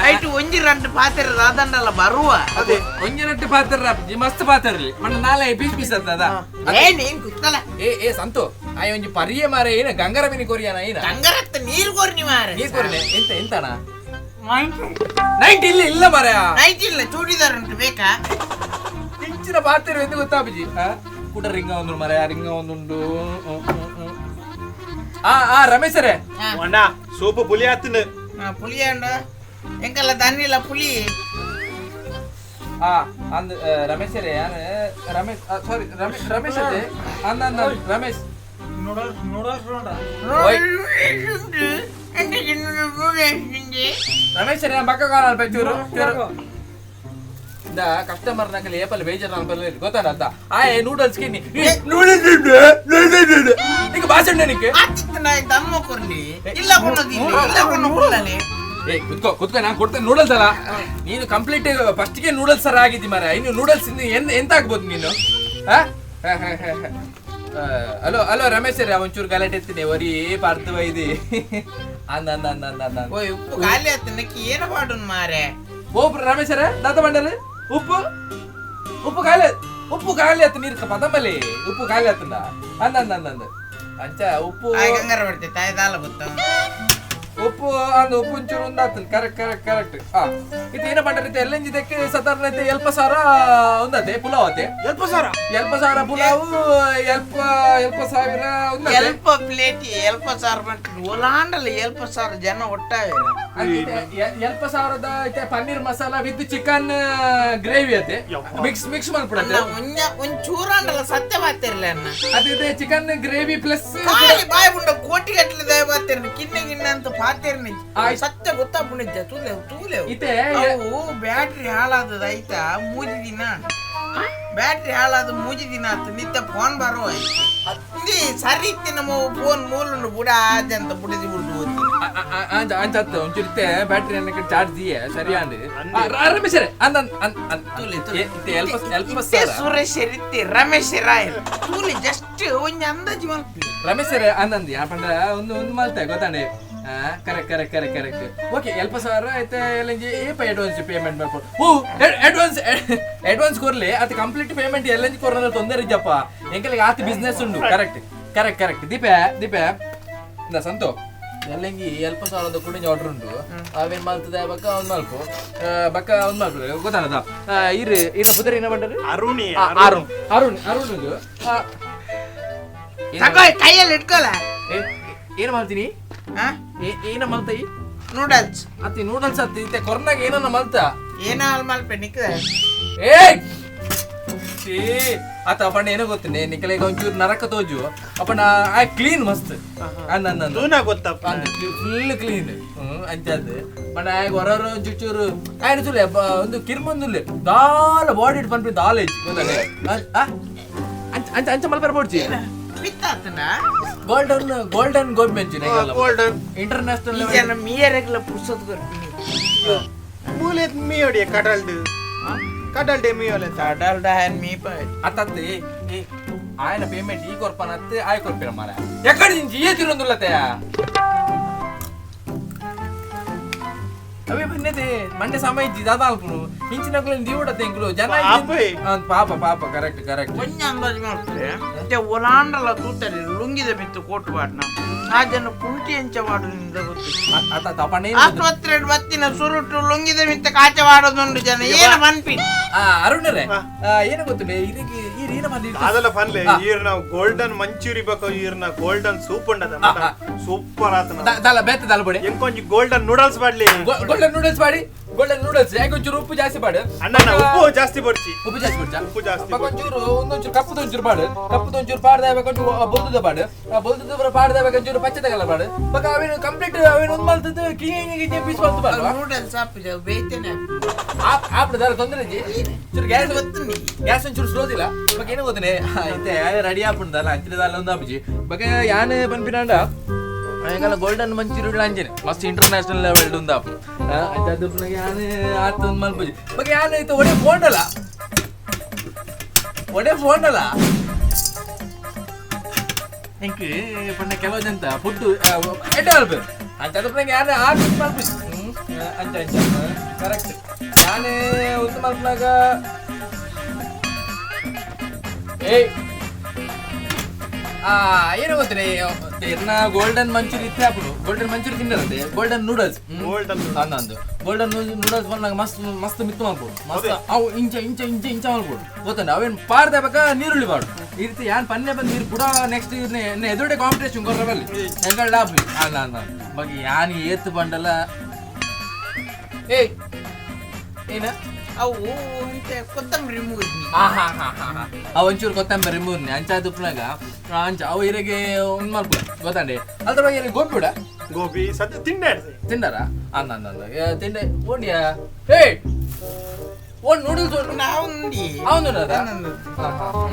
ಐಟು ಒಂಜಿ ರಂಟು ಪಾತೆರ ದಾದಂಡಲ್ಲ ಬರುವ ಅದೇ ಒಂಜಿ ರೊಟ್ಟಿ ಪಾತ್ರ ಮಸ್ತ್ ಪಾತ್ರಲಿ ಮಣ್ಣ ನಾಳೆ ಪೀಸ್ ಪೀಸ್ ಅಂತದ ಏ ನೀನ್ ಕುತ್ತಲ ಏ ಏ ಸಂತು ಆಯ್ ಒಂಜಿ ಪರಿಯೆ ಮಾರೆ ಏನ ಗಂಗರಮಿನಿ ಕೊರಿಯಾನ ಏನ ಗಂಗರತ್ತ ನೀರು ಕೊರ್ನಿ ಮಾರೆ ನೀರ್ ಕೊರಿನೆ ಎಂತ ಎಂತನ 90 ಇಲ್ಲ ಇಲ್ಲ ಮಾರೆ ನೈಟ್ ಇಲ್ಲ ಚೂಡಿದಾರ್ ಉಂಟು ಬೇಕಾ ಇಂಚಿನ ಪಾತ್ರ ಎಂದು ಗೊತ್ತಾಪಿಜಿ ಕೂಡ ರಿಂಗ ಒಂದು ಮಾರೆ ರಿಂಗ ಒಂದುಂಡು ಆ ಆ ರಮೇಶರೇ ಅಣ್ಣ ಸೋಪು ಪುಲಿ ಆತನ ಪುಲಿ ಅಂಡ ಎಂಕಲ್ಲ ದನ್ನಿಲ್ಲ ಪುಲಿ ಆ ಅಂದ್ ರಮೇಶರೇ ಯಾರು ರಮೇಶ್ ಸಾರಿ ರಮೇಶ್ ರಮೇಶ್ ಅದೇ ಅಂದ ಅಂದ ರಮೇಶ್ ನೂಡಲ್ಸ್ ನೂಡಲ್ಸ್ ನೋಡ ರಮೇಶ್ ರೇ ಬಕ್ಕ ಕಾಲ ಚೂರು ಚೂರು ಇಂದ ಕಸ್ಟಮರ್ ನಕಲಿ ಏಪಲ್ ಬೇಜಾರ್ ಅನ್ಪಲ್ಲ ಗೊತ್ತಾನ ಅಂತ ಆ ನೂಡಲ್ಸ್ ಕಿನ್ನಿ ನೂಡಲ್ಸ್ ನಿಂಗೆ ಭಾಷಣ ನಿಕ್ಕೆ ದಮ್ಮ ಕೊರ್ಲಿ ಇಲ್ಲ ಕೊಡೋದಿಲ್ಲ ಇಲ್ಲ ಕೊಡೋ ಕೊಡ್ಲಲೆ ಏ ಕುತ್ಕೋ ಕುತ್ಕೋ ನಾನು ಕೊಡ್ತೇನೆ ನೂಡಲ್ಸ್ ಅಲ್ಲ ನೀನು ಕಂಪ್ಲೀಟ್ ಫಸ್ಟ್ಗೆ ನೂಡಲ್ಸ್ ಸರ್ ಆಗಿದ್ದಿ ಮಾರ ಇನ್ನು ನೂಡಲ್ಸ್ ಇನ್ನು ಎಂತ ಆಗ್ಬೋದು ನೀನು ಆ? ಹ, ಹ, ಹ, ಹ. ಹಲೋ ಹಲೋ ರಮೇಶ್ ರೇ, ಒಂಚೂರು ಗಲಾಟೆ ಎತ್ತಿನಿ ಒರಿ ಪಾರ್ದು ಬೈದಿ ಅಂದ ಅಂದ ಅಂದ ಅಂದ ಅಂದ. ಓಯ್ ಉಪ್ಪು ಖಾಲಿ ಆತು, ನಕ್ಕಿ ಏನ ಪಾಡುನ್ ಮಾರೆ? ಓಬ್ರು ರಮೇಶ್ ರೇ, ದಾತ ಬಂಡಲ್ ಉಪ್ಪು ಉಪ್ಪು ಖಾಲಿ, ಉಪ್ಪು ಖಾಲಿ ಆತು, ನೀರು ಪದಂಬಲಿ ಉಪ್ಪು ಖಾಲಿ ಆತಂದ ಅಂದ ಅಂದ ಅಂದ ಅಂದ ಅಂಚ ಉಪ್ಪು ಆಯ್ ಗಂಗಾರ ಬರ್ತೆ ತಾಯಿ ದಾಲ ಗೊತ್ತ. ಉಪ್ಪು ಅಂದ್ ಉಪ್ಪು ಒಂಚೂರು ಒಂದಾತನ್. Correct correct correct. ಆ ಇದು ಏನ ಪಂಡರಿತೆ ಎಲ್ಲಂಜಿದಕ್ಕೆ ಸಾಧಾರಣ ಎಲ್ಪ ಸಾರ ಒಂದತೆ ಪುಲಾವ್ ಅತೆ. ಎಲ್ಪ ಸಾರ? ಎಲ್ಪ ಸಾರ ಪುಲಾವು, ಎಲ್ಪ ಎಲ್ಪ ಸಾವಿರ ಒಂದತೆ. ಎಲ್ಪ ಪ್ಲೇಟ್ ಎಲ್ಪ ಸಾರು ಮಾಡ್ತೀನಿ ಒಲಾಂಡಲ್ಲ ಎಲ್ಪ ಸಾರು ಜನ ಒಟ್ಟಾವೆ. ಎಲ್ಪ ಸಾವಿರದ ಐತೆ paneer masala with chicken gravy ಅತೆ. ಯಪ್ಪ. ಮಿಕ್ಸ್ ಮಿಕ್ಸ್ ಮಾಡ್ಬಿಡತ್ತೆ. ಅಣ್ಣ ಒಂಜ ಒಂದ್ ಚೂರು ಅಂಡಲ್ಲ ಸತ್ಯ ಬಾತಿರ್ಲ ಅಣ್ಣ. ಅದಿದೆ ಚಿಕನ್ ಗ್ರೇವಿ ಪ್ಲಸ್ ಖಾಲಿ ಬಾಯ್ ಬುಂಡ ಕೋಟಿ ಗಟ್ಟಲೆ ದಯ ಬಾತಿರ್ನಿ ಕಿನ್ನೆ ಗಿನ್ನೆ ಅಂತ ಪಾತಿರ್ನಿ. ಆಯ್ತ್. ಸತ್ಯ ಗೊತ್ತಾಪುಣಿದ್ದೆ ತೂಲೆ ತೂಲೆ. ಇತ್ತೆ ಅವು ಬ್ಯಾಟ್ರಿ ಹಾಳಾದದ ಆಯ್ತಾ, ಮೂಜಿ ದಿನ ಬ್ಯಾಟ್ರಿ ಹಾಳಾದ ಮೂಜಿ ದಿನ ಆತು, ನಿತ್ಯ ಫೋನ್ ಬರೋ ಆಯ್ತು. ಇಲ್ಲಿ ಸರಿ ಇತ್ತಿ ನಮ್ಮ ಫೋನ್ ಮೂಲುಂಡು ಬುಡ ಆದ್ಯಂತ ಬುಡದಿ ಬುಡ್ದು ಹೋಗ್ತೀನಿ. ಅಂಚ ಅಂಚತ್ತು ಒಂಚೂರು ಇತ್ತೆ ಬ್ಯಾಟ್ರಿ ಅನ್ನಕ್ಕೆ ಚಾರ್ಜ್ ದಿಯೆ ಸರಿ ಅಂದ್ ರಮೇಶ್ ರೇ, ಅಂದ್ ಅಂದ್ ಅಂದ್ ಅಂದ್ ತೂಲೆ ತೂಲೆ. ಇತ್ತೆ ಎಲ್ಪ ಎಲ್ಪ ಇತ್ತೆ ಸಾರ. ಸುರೇಶ್ ಇತ್ತಿ ರಮೇಶ್ ರಾಯ್ ತೂಲೆ ಜಸ್ಟ್ ಒಂಜಿ ಅಂದಾಜು ಮಲ್ಪಿ. ರಮೇಶ್ ರೇ ಅಂದಂದು ಯಾ ಪಂಡ ಒಂದು ಒಂದು ಮಲ್ತೆ ಗೊತ್ತಾಂಡೆ. Correct correct correct correct okay. ಎಲ್ಪ ಸಾವಿರ ಐತೆ ಎಲ್ಲಂಜಿ ಏಪ ಅಡ್ವಾನ್ಸ್ ಪೇಮೆಂಟ್ ಮಾಡ್ಕೊ. ಓ ಅಡ್ವಾನ್ಸ್ ಅಡ್ವಾನ್ಸ್ ಕೊರ್ಲಿ ಅದು ಕಂಪ್ಲೀಟ್ ಪೇಮೆಂಟ್ ಎಲ್ಲಂಜಿ ಕೊರ್ನ ತೊಂದರೆ ಇಜ್ಜಪ್ಪ, ಎಂಕಲಿಗೆ ಆತ ಬಿಸ್ನೆಸ್ ಉಂಡು. Correct correct correct. ದೀಪೆ ದೀಪೆ ಇಂದ ಸಂತು ಎಲ್ಲಂಗಿ ಎಲ್ಪ ಸಾವಿರದ ಕುಡಿಂಜ ಆರ್ಡರ್ ಉಂಟು, ಅವೇನ್ ಮಲ್ತದೆ ಬಕ್ಕ ಒಂದ್ ಮಲ್ಪು ಬಕ್ಕ ಒಂದ್ ಮಲ್ಪು ಗೊತ್ತಾನದ. ಇರು ಇರ ಪುದರ್ ಏನ ಬಂಡರು? ಅರುಣಿ. ಅರುಣ್ ಅರುಣ್ ಅರುಣ್. ತಗೋ ಕೈಯಲ್ಲಿ ಇಟ್ಕೊಳ. ಏನ್ ಮಾಡ್ತೀನಿ? ಏನ ಮಲ್ತೈ? ನೂಡಲ್ಸ್. ಅತ್ತಿ ನೂಡಲ್ಸ್ ಅತ್ತಿ ಇತ್ತೆ ಕೊರ್ನಾಗ ಏನನ್ನ ಮಲ್ತ? ಏನ ಹಾಲ್ ಮಲ್ಪೆ ನಿಕ್ಕದ. ಏ ಆತ ಅಪ್ಪಣ್ಣ ಏನೋ ಗೊತ್ತನೆ ನಿಕಲೆಗೆ ಒಂಚೂರು ನರಕ ತೋಜು ಅಪ್ಪಣ್ಣ ಆ ಕ್ಲೀನ್ ಮಸ್ತ್ ಅಂದ ಅಂದ ಅಂದ. ತೂನ ಗೊತ್ತಪ್ಪ. ಫುಲ್ ಕ್ಲೀನ್ ಅಂಚದ್ದು ಬಣ್ಣ ಆಗ ಹೊರರು ಒಂಚೂರು ಆಯ್ತು ಚೂಲೆ ಒಂದು ಕಿರ್ಮೊಂದುಲ್ಲೆ ದಾಲ ಬಾಡಿ ಇಟ್ಟು ಪನ್ಪಿ ದಾಲ ಇಜ್ಜಿ ಗೊತ್ತಾನೆ. ಅಂಚ ಅಂಚ ಅಂಚ ಮಲ್ಪರ ಬೋಡ್ಚಿ. ಪಿತ್ತಾತನ golden golden gobi manchurian golden. International. ಈ ಜನ ಮೀಯರೆಗ್ಲ ಪುರ್ಸೊತ್ ಕೊರ್ಪಿನಿ. ಮೂಲೆ ಮೀಯೋಡಿ ಕಡಲ್ಡು ಕಡಲ್ಡೆ ಮೀಯೋಲೆ. ಕಡಲ್ಡ ಹ್ಯಾನ್ ಮೀಪ. ಅತ್ತತ್ತೆ ಏ ఆయన పేమెంట్ ఈ కొరపనత్తే ఆయ కొరపిన మార ఎక్కడి నుంచి ఏ తిరుందులతే అవే పన్నదే మండే సమయ దాదా అల్పును ఇంచినకులను దేవుడతే ఇంకులు జన ಪಾಪೆ. ಪಾಪ ಪಾಪ ಕರೆಕ್ಟ್ ಕರೆಕ್ಟ್. ಒಂಜಿ ಅಂದಾಜು ಮಾಡ್ತಾರೆ ಮತ್ತೆ ಒಲಾಂಡಲ ತೂತರಿ ಲುಂಗಿದ ಬಿತ್ತು ಕೋಟು ಬಾಡ್ನ ಆ ಜನ ಕುಂಟಿ ಅಂಚ ವಾಡುನಿಂದ ಗೊತ್ತು. ಅತ್ತ ಪಣ್ಣ ಆಸ್ಪತ್ರೆ ಬತ್ತಿನ ಸುರುಟು ಲುಂಗಿದ ಮಿತ್ತ ಕಾಚ ವಾಡೋದುಂಡು ಜನ ಏನ ಮನ್ಪಿ. ಅರುಣರೇ ಏನು ಗೊತ್ತಿಲ್ಲ ಇದಕ್ಕೆ ಈ ಏನ ಬಂದಿ ಅದಲ್ಲ ಪನ್ಲೆ ಈರ್ನ ಗೋಲ್ಡನ್ ಮಂಚೂರಿ ಬೇಕು, ಈರ್ನ ಗೋಲ್ಡನ್ ಸೂಪ್ ಉಂಡದ ಸೂಪರ್ ಆತನ. ದಾಲ ಬೇತ ದಾಲ ಬಡಿ ಎಂಕೊಂಜಿ ಗೋಲ್ಡನ್ ನೂಡಲ್ಸ್ ಬಾಡ್ಲಿ. ಗೋಲ್ಡನ್ ನೂಡಲ್ಸ್ ಮಾಡಿ, ಗೋಲ್ಡನ್ ನೂಡಲ್ಸ್ ಯಾಕೆ ಒಂಚೂರು ಉಪ್ಪು ಜಾಸ್ತಿ ಪಾಡು. ಅಣ್ಣ ಉಪ್ಪು ಜಾಸ್ತಿ ಬಡ್ಚಿ. ಉಪ್ಪು ಜಾಸ್ತಿ ಬಿಡ್ಚಾ? ಉಪ್ಪು ಜಾಸ್ತಿ. ಒಂಚೂರು ಒಂದೊಂಚೂರು ಕಪ್ಪುದ ಒಂಚೂರು ಪಾಡು, ಕಪ್ಪುದ ಒಂಚೂರು ಪಾಡ್ದ ಒಂಚೂರು ಬೊಲ್ದುದ ಪಾಡು, ಬೊಲ್ದುದ ಪಾಡ್ದ ಒಂಚೂರು ಪಚ್ಚದ ಕಲರ್ ಪಾಡು ಬಕ ಅವೇನು ಕಂಪ್ಲೀಟ್ ಅವೇನು ಒಂದು ಮಲ್ತದ್ದು ಕ್ಲೀನ್ ಗಿಜೆ ಪೀಸ್ ಮಲ್ತು ಪಾಡು. ನೂಡಲ್ಸ್ ಆಪುಜ ಬೇಯ್ತೇನೆ. ಆಪುಡು ದಾಲ ತೊಂದರೆ ಇಜ್ಜಿ. ಚೂರು ಗ್ಯಾಸ್ ಗೊತ್ತು ನೀ. ಗ್ಯಾಸ್ ಒಂಚೂರು ಸ್ಲೋ ದಿಲ್ಲ ಬಕ ಏನು ಗೊತ್ತನೆ ಇತ್ತೆ ರೆಡಿ ಆಪುಂಡು ದಾಲ ಅಂಚಿನ ದಾಲ ಒಂದು ಆಪುಜಿ ಬಕ ಯಾನ್ ಪನ್ಪಿನಾಂಡ ಅಯ್ಯಂಗಲ ಗೋಲ್ಡನ್ ಮಂಚೂರಿ ಅಂಜನೆ ಮಸ್ತ್ ಇಂಟರ್ನ್ಯಾಷನಲ್ ಲೆವೆಲ್ ಉಂದು ಆಪು ಅಂಚಾದ್ ಉಪ್ಪುನಗ ಯಾನ್ ಆತ್ ಒಂದ್ ಮಲ್ಪುಜಿ ಬಕ ಯಾನ್ ಇತ್ತೆ ಒಡೆ ಫೋಂಡಲ ಒಡೆ ಫೋಂಡಲ ಇಂಕ್ ಪಂಡ ಕೆಲವು ಜಂತ ಫುಡ್ ಎಡ್ಡೆ ಮಲ್ಪು ಅಂಚಾದ್ ಉಪ್ಪುನಗ ಯಾನ್ ಆತ್ ಒಂದ್ ಮಲ್ಪುಜಿ ಅಂಚ ಅಂಚ ಕರೆಕ್ಟ್ ಯಾನ್ ಉಂದು ಮಲ್ಪುನಾಗ ಏಯ್ ಏನು ಗೊತ್ತಿಲ್ಲ ಇರ್ನ ಗೋಲ್ಡನ್ ಮಂಚೂರಿ ಇತ್ತೆ ಆಪುಡು ಗೋಲ್ಡನ್ ಮಂಚೂರಿ ತಿನ್ನರಂತೆ ಗೋಲ್ಡನ್ ನೂಡಲ್ಸ್ ಗೋಲ್ಡನ್ ಅಂದಂದು ಗೋಲ್ಡನ್ ನೂಡಲ್ಸ್ ಬಂದಾಗ ಮಸ್ತ್ ಮಸ್ತ್ ಮಿತ್ತು ಮಾಡ್ಬೋದು ಮಸ್ತ್ ಅವು ಇಂಚ ಇಂಚ ಇಂಚ ಇಂಚ ಮಾಡ್ಬೋದು ಗೊತ್ತಂಡ ಅವೇನು ಪಾರ್ದೆ ಬೇಕಾ ನೀರುಳ್ಳಿ ಬಾಡು ಈ ರೀತಿ ಯಾನ್ ಪನ್ನೆ ಬಂದು ನೀರು ಕೂಡ ನೆಕ್ಸ್ಟ್ ಎದುರುಡೆ ಕಾಂಪಿಟೇಷನ್ ಕೊರ್ರ ಬಲ್ಲಿ ಎಂಕಲ್ ಡಾಪಿ ಅಲ್ಲ ಅಂದ ಬಗ್ಗೆ ಯಾನ್ ಏತ್ ಬಂಡಲ ಏಯ್ ಏನ ಅವು ಇಂತೆ ಕೊತ್ತಂಬರಿ ಮೂರ್ನಿ. ಅವು ಒಂಚೂರು ಕೊತ್ತಂಬರಿ ಮೂರ್ನಿ ಅಂಚಾದ ಉಪ್ಪುನಾಗ ಅಂಚ ಅವು ಇರೆಗೆ ಒಂದು ಮಲ್ಪ ಗೊತ್ತಂಡೆ ಅದ್ರ ಬಗ್ಗೆ ಗೋಬಿ ಬಿಡ. ಗೋಬಿ ಸದ್ಯ ತಿಂಡೆ ತಿಂಡಾರ ಅಂದ ಅಂದ ಅಂದ ತಿಂಡೆ ಓಂಡಿಯಾ ಏಯ್ ಓಂಡ್ ನೂಡಲ್ಸ್ ನಾವು ಉಂಡಿ. ಅವನು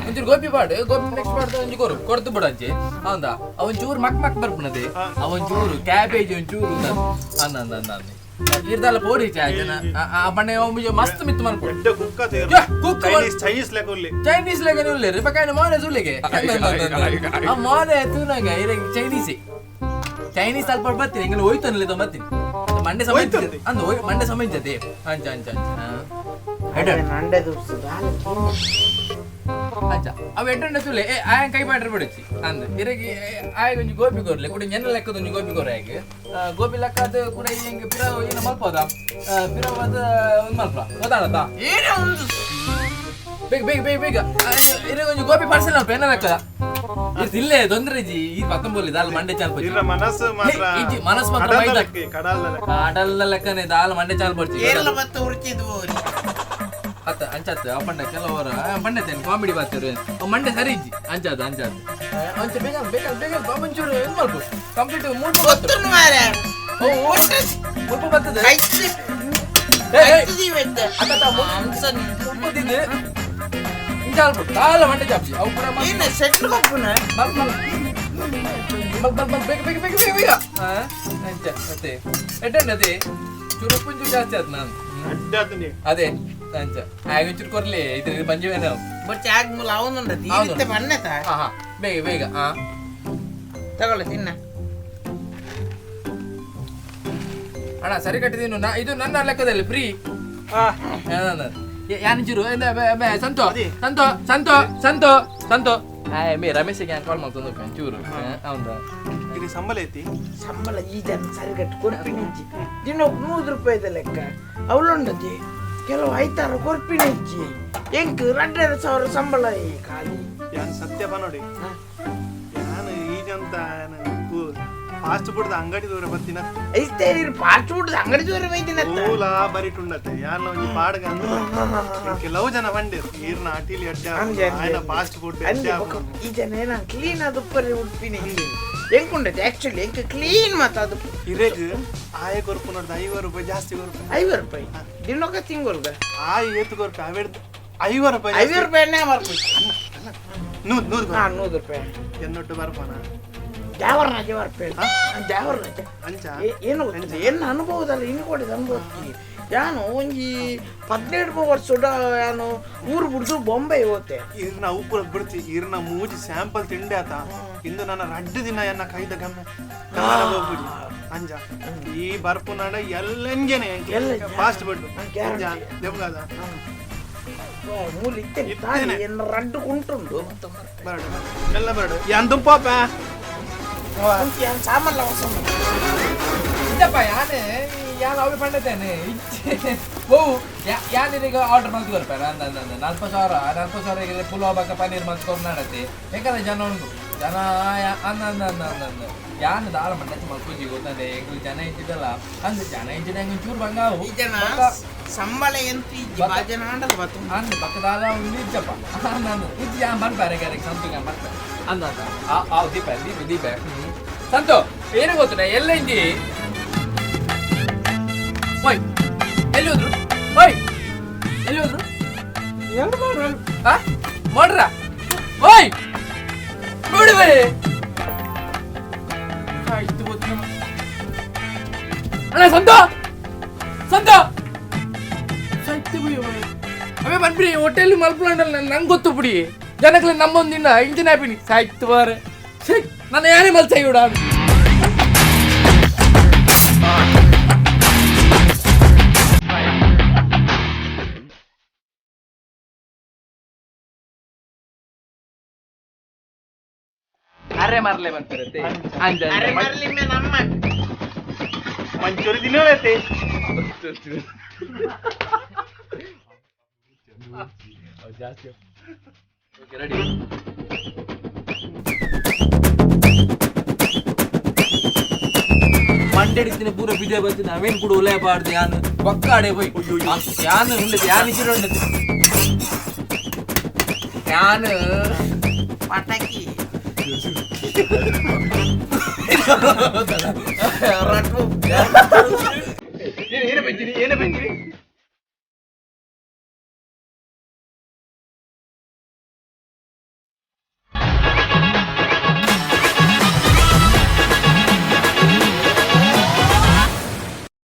ಒಂಚೂರು ಗೋಬಿ ಪಾಡು ಗೋಬಿ ನೆಕ್ಸ್ಟ್ ಪಾಡ್ದು ಒಂಜಿ ಕೊರು ಕೊಡ್ತು ಬಿಡು ಅಂಚೆ ಹೌದಾ ಅವೊಂಚೂರು ಮಕ್ ಮಕ್ ಬರ್ಪುನದೆ ಅವೊಂಚೂರು ಕ್ಯಾಬೇಜ್ ಒಂಚೂರು ಅಂದ ಅಂದ ಅಂದ ಅಂದ ಇರ್ದಲ್ಲ ಪೋಡಿ ಜನ ಆ ಬಣ್ಣೆ ಮಸ್ತ್ ಮಿತ್ತು ಮಲ್ಪೊಡು. ಎಡ್ಡೆ ಕುಕ್ಕ. ಯಾ, ಕುಕ್ಕ. ಚೈನೀಸ್ ಚೈನೀಸ್ ಲೆಕ್ಕ ಉಲ್ಲಿ. ಚೈನೀಸ್ ಲೆಕ್ಕನೆ ಉಲ್ಲೇರು ಪಕ್ಕ ಮೋನೆ ಸುಳ್ಳಿಗೆ ಆ ಮೋನೆ ತೂನಾಗ ಇರ ಚೈನೀಸ್ ಚೈನೀಸ್ ಅಲ್ಪ ಬರ್ತೀನಿ ಎಂಗಲ್ ಹೋಯ್ತು ಅನ್ಲಿ ಬರ್ತೀನಿ ಮಂಡೆ ಸಮಯ. ಹೋಯ್ತಂತೆ? ಅಂದು ಮಂಡೆ ಸಮಯ ಜತೆ ಅಂಚ ಅಂಚ ಅಂಚ ಹೆಡ್. ನಂಡೆ ದುರ್ಸುದು. ಅಂಚ ಅವು ಎಡ್ಡೆ ತುಲೆ ಏ ಆಯನ್ ಕೈ ಮಾಡ್ರೆ ಬಿಡಚ್ಚಿ ಅಂದ್ ಇರಗಿ ಆಯ ಒಂಜಿ ಗೋಬಿ ಕೊರ್ಲೆ ಕುಡಿ ನೆನ್ನ ಲೆಕ್ಕದ ಒಂಜಿ ಗೋಬಿ ಕೊರ ಆಯ್ಗೆ ಗೋಬಿ ಲೆಕ್ಕ ಅದು ಕೂಡ ಹಿಂಗೆ ಪಿರ ಏನು ಮಲ್ಪೋದ ಪಿರವಾದ ಒಂದು ಮಲ್ಪ ಗೊತ್ತಾಣತ್ತ. ಏನೇ ಒಂದು. ಬೇಗ ಬೇಗ ಬೇಗ ಬೇಗ ಇರಗ ಒಂಜಿ ಗೋಬಿ ಪಾರ್ಸೆಲ್ ಮಲ್ಪ ಏನ ಲೆಕ್ಕದ ಇಲ್ಲೇ ತೊಂದ್ರೆ ಜಿ ಈ ಪತ್ತಂಬೋಲಿ ದಾಲ್ ಮಂಡೆ ಚಾಲ್ ಪಚ್ಚಿ. ಇರ್ರ ಮನಸ್ಸು ಮಾತ್ರ. ಇಜ್ಜಿ, ಮನಸ್ಸು ಮಾತ್ರ ಕಡಲ್ದ ಮೈದ. ಲೆಕ್ಕ, ಕಡಲ್ದ ಲೆಕ್ಕ. ಕಡಲ್ದ ಲೆಕ್ಕನೆ ದಾಲ್ ಮಂಡೆ ಚಾಲ್ ಪಡ್ಚಿ. ಕೇರಳ ಬತ್ತ ಉರ್ಚಿದ್ವು. ಅತ್ತ ಅಂಚಾತ್ ಅಪ್ಪಂಡ ಕೆಲವರು ಬಂಡೆ ಕಾಮಿಡಿ ಬಾತಿರು ಮಂಡೆ ಸರಿ ಇಜ್ಜಿ ಅಂಚಾದ ಅಂಚಾದ ಅಂಚ ಬೇಗ ಬೇಗ ಬೇಗ ಒಂಚೂರು ಇದು ಮಲ್ಪ ಕಂಪ್ಲೀಟ್ ಮುಲ್ಪ ಬರ್ತದೆ. ಗೊತ್ತುಂಡು ಮಾರ್ರೆ. ಓ, ಓ, ಮುಲ್ಪ ಬರ್ತದೆ. ಕೈತಿ ಏ, ಏ, ಕೈತಿದೀವಿ ಅತ್ತ ಮಾಂಸ. ಮುಲ್ಪದಿದ್ದು ಇಂಚ ಅಲ್ಪ ದಾಲ ಮಂಡೆ ಚಾಪ್ಸಿ ಅವು ಪೂರ ಮಲ್ಪ. ಏನು ಸೆಟ್ಲ್ ಕೊಪ್ಪುನ. ಮಲ್ಪ ಮಲ್ಪ ಮಲ್ಪ ಮಲ್ಪ ಬೇಗ ಬೇಗ ಬೇಗ ಬೇಗ ಬೇಗ ಆ, ಅಂಚ ಮತ್ತೆ ಎಡ್ಡೆ ಅದೇ ಚೂರು ಉಪ್ಪುಂಚೂರು ಜಾಸ್ತಿ ಆಯ್ತು ನಾನು. ಎಡ್ಡೆ ಆತು ನೀ. ಅದೇ ಅಂಚ ಆಗ ಒಂಚೂರು ಕೊರ್ಲಿ ಇದ್ರ ಪಂಜವೇನೋ. ಬಟ್ ಆಗ ಮೂಲ ಅವನುಂಡತಿ. ಹೌದು. ಇರುತ್ತೆ ಬಣ್ಣತ. ಹಾ ಹಾ ಬೇಗ ಬೇಗ ಹಾ. ತಗೊಳ್ಳಿ ತಿನ್ನ. ಅಣ್ಣ ಸರಿ ಕಟ್ಟಿದೀನು ನಾ ಇದು ನನ್ನ ಲೆಕ್ಕದಲ್ಲಿ ಫ್ರೀ. ಯಾನಿಂಚೂರು ಸಂತೋ ಸಂತೋ ಸಂತೋ ಸಂತೋ ಸಂತೋ ಹಾಯ್ ಮೇ ರಮೇಶಿಗೆ ಯಾನ್ ಕಾಲ್ ಮಾಡ್ತಂದು ಚೂರು ಹೌದಾ? ಇದು ಸಂಬಳ ಐತಿ. ಸಂಬಳ ಈ ಜನ ಸರಿಗಟ್ಟು ಕೊರ್ಪಿನಿಜ್ಜಿ ದಿನಕ್ಕೆ 100 ರೂಪಾಯಿದ ಲೆಕ್ಕ ಅವಳುಂಡತಿ ಕೆಲವು ಐತಾರ ಕೊರ್ಪಿನಿಜ್ಜಿ ಎಂಕ್ 2,500 ಸಂಬಳ ಈ ಖಾಲಿ. ಯಾನ್ ಸತ್ಯ ನೋಡಿ ಯಾನು ಈಗಂತ ಫಾಸ್ಟ್ ಫುಡ್ ಅಂಗಡಿ ದೂರ ಬರ್ತೀನ. ಐತೆ ಫಾಸ್ಟ್ ಫುಡ್ ಅಂಗಡಿ ದೂರ ಬೈದಿನತ್ತ. ಮೂಲ ಬರಿಟುಂಡತೆ ಯಾನ್ ಒಂಜಿ ಪಾಡ್ಗ ಅಂದ್ರೆ ಕೆಲವು ಜನ ಬಂಡೇರು ಈರ್ನ ಅಟಿಲಿ ಅಡ್ಡ ಅಂದೆ, ಅಂದೆ. ಆಯ್ನ ಫಾಸ್ಟ್ ಫುಡ್ ಅಂದೆ ಬೊಕ ಈ ಜನ ಏನ ಕ್ಲೀನ್ ಅದು ಪರಿ ಉಡ್ಪಿನಿ ಎಂಕುಂಡತಿ ಆಕ್ಚುಲಿ ಎಂಕ್ ಕ್ಲೀನ್ ಮಾತ ಅದು. ಇರೇಗ್ ಆಯ ಕೊರ್ಪು ನೋಡ್ದ 50 ರೂಪಾಯಿ ಜಾಸ್ತಿ ಕೊರ್ಪು. 50 ರೂಪಾಯಿ ದಿನಕ್ಕ ತಿಂಗೊಳ್ಗ? ಆಯ ಏತು ಕೊರ್ಪು ಅವೆಡ್ದು 50 ರೂಪಾಯಿ ಜಾಸ್ತಿ. 50 ರೂಪಾಯಿನೇ ಬರ್ಪು. ನೂರು ನೂರು. ಹಾ 100 ರೂಪಾಯಿ. ಎನ್ನೊಟ್ಟು ಬರ್ಪನ. ಜಾವರ್ ರಜೆ ಬರ್ಪೆ ಜಾವರ್ ರಜೆ. ಅಂಚ ಏನು ಗೊತ್ತಿಲ್ಲ ಎನ್ನ ಅನುಭವದಲ್ಲಿ ಇನ್ನು ಕೊಡಿದ ಅನುಭವಕ್ಕೆ ಯಾನು ಒಂಜಿ 17 ವರ್ಷ ಯಾನು ಊರು ಬಿಡ್ದು ಬೊಂಬೆ ಹೋತೆ. ಈರ್ನ ಉಪ್ಪು ಬಿಡ್ತಿ ಈರ್ನ ಮೂಜಿ ಸ್ಯಾಂಪಲ್ ತಿಂಡೆ ಆತ ಇಂದು ನನ್ನ ರಡ್ಡು ದಿನ ಎನ್ನ ಕೈದ ಗಮ್ಮೆ ಗಮನ ಹೋಗ್ಬಿಡಿ ಅಂಜ ಈ ಬರ್ಪು ನಾಡ ಎಲ್ಲಂಗೆನೆ ಎಲ್ಲ ಫಾಸ್ಟ್ ಫುಡ್ ಗ್ಯಾರಂಟಿ. ಅಂಜ ದೆಬ್ಗಾದ ಮೂಲ ಇತ್ತೇನೆ ಇತ್ತೇನೆ. ಎನ್ನ ರಡ್ಡು ಕುಂಟುಂಡು. ಬರಡು ಎಲ್ಲ ಬರಡು ಯಾನ್ ದುಂಪಾಪ. ಯಾನ್ ಸಾಮಾನ್ಲ ಹೊಸ. ಇದ್ದಪ್ಪ ಯಾನೆ ಯಾನ್ ಅವೆ ಪಂಡತೇನೆ ಓ ಯಾನ್ ಈಗ ಆರ್ಡರ್ ಮಲ್ತು ಕೊರ್ಪೆ ಅಂದ ಅಂದ 40,000 40,000 ಪುಲಾವ್ ಬಕ್ಕ ಪನ್ನೀರ್ ಮಲ್ತು ಕೊರ್ನಾಡತ್ತೆ ಯಾಕಂದ್ರೆ ಜನ ಉಂಟು ಜನ ಅಂದ ಅಂದ ಅಂದ ಅಂದ ಅಂದ ಯಾನ್ ದಾಲ ಮಂಡಚ್ಚ ಮಲ್ಪುಜಿ ಗೊತ್ತಂದೆ ಎಂಗ್ಲು ಜನ ಇದ್ದಿದ್ದಲ್ಲ ಅಂದ್ ಜನ ಇದ್ದಿದ್ದ ಹೆಂಗ್ ಚೂರು ಬಂಗಾವು ಈ ಜನ ಸಂಬಳ ಎಂತ ಇಜ್ಜಿ ಬಾಜನ ಆಂಡಲ ಬತ್ತು. ಅಂದ್ ಪಕ್ಕ ದಾಲ ಒಂದು ಇಜ್ಜಪ್ಪ ಅಂದ ಅಂದ ಇಜ್ಜಿ ಯಾನ್ ಬರ್ಪಾರೆ ಗಾರೆ ಸಂತುಗೆ ಬರ್ಪೆ ಅಂದ ಅಂದ ಆ ಆ ದೀಪ ದೀಪ ದೀಪ ಸಂತು ಏನು ಗೊತ್ತುನ ಎಲ್ಲ ಇಂಜಿ ಓಯ್ ಎಲ್ಲಿ ಹೋದ್ರು ಓಯ್ ಎಲ್ಲಿ ಹೋದ್ರು ಆ ಮಾಡ್ರ ಓಯ್ ನೋಡುವೆ ಆಯ್ತು ಗೊತ್ತು ಅಣ್ಣ ಸಂತು ಸಂತು ಸೈತೆ ಬುಯ್ಯೋ ಅವೇ ಬಂದ್ಬಿಡಿ ಹೋಟೆಲ್ ಮಲ್ಪಲಂಡಲ್ಲ ನಂಗೆ ಗೊತ್ತು ಬಿಡಿ ಜನಕ್ಕೆ ನಮ್ಮೊಂದು ದಿನ ಇಂಜಿನ್ ಆಪಿನಿ ಸಾಯ್ತು ಬಾರೆ ಛೇ ನನ್ನ ಯಾರೇ ಮಲ್ಸ ಇವಿಡ. ಅರೆ ಮಾರ್ಲೆ ಬರ್ತಾರೆ ಅಂಜ ಅರೆ ಮರ್ಲಿ ಮೇ ನಮ್ಮ ಮಂಚೂರಿ ದಿನ ಐತಿ. ಜಾಸ್ತಿ ಓಕೆ ರೆಡಿ ಮಂಡೆಡಿತ್ತಿನ ಪೂರ ಬಿಜೆ ಬರ್ತೀನಿ ಅವೇನ್ ಕೂಡ ಉಲಯ ಬಾರ್ದು ಯಾನ್ ಪಕ್ಕಾಡೆ ಪೋಯ್ ಯಾನ್ ಉಂಡದು ಯಾನ್ ಇಜಿರ ಉಂಡದು ಯಾನ್ ಪಟಾಕಿ ರಟ್ಟು. ಏನೇ ಬಂದಿರಿ ಏನೇ ಬಂದಿರಿ.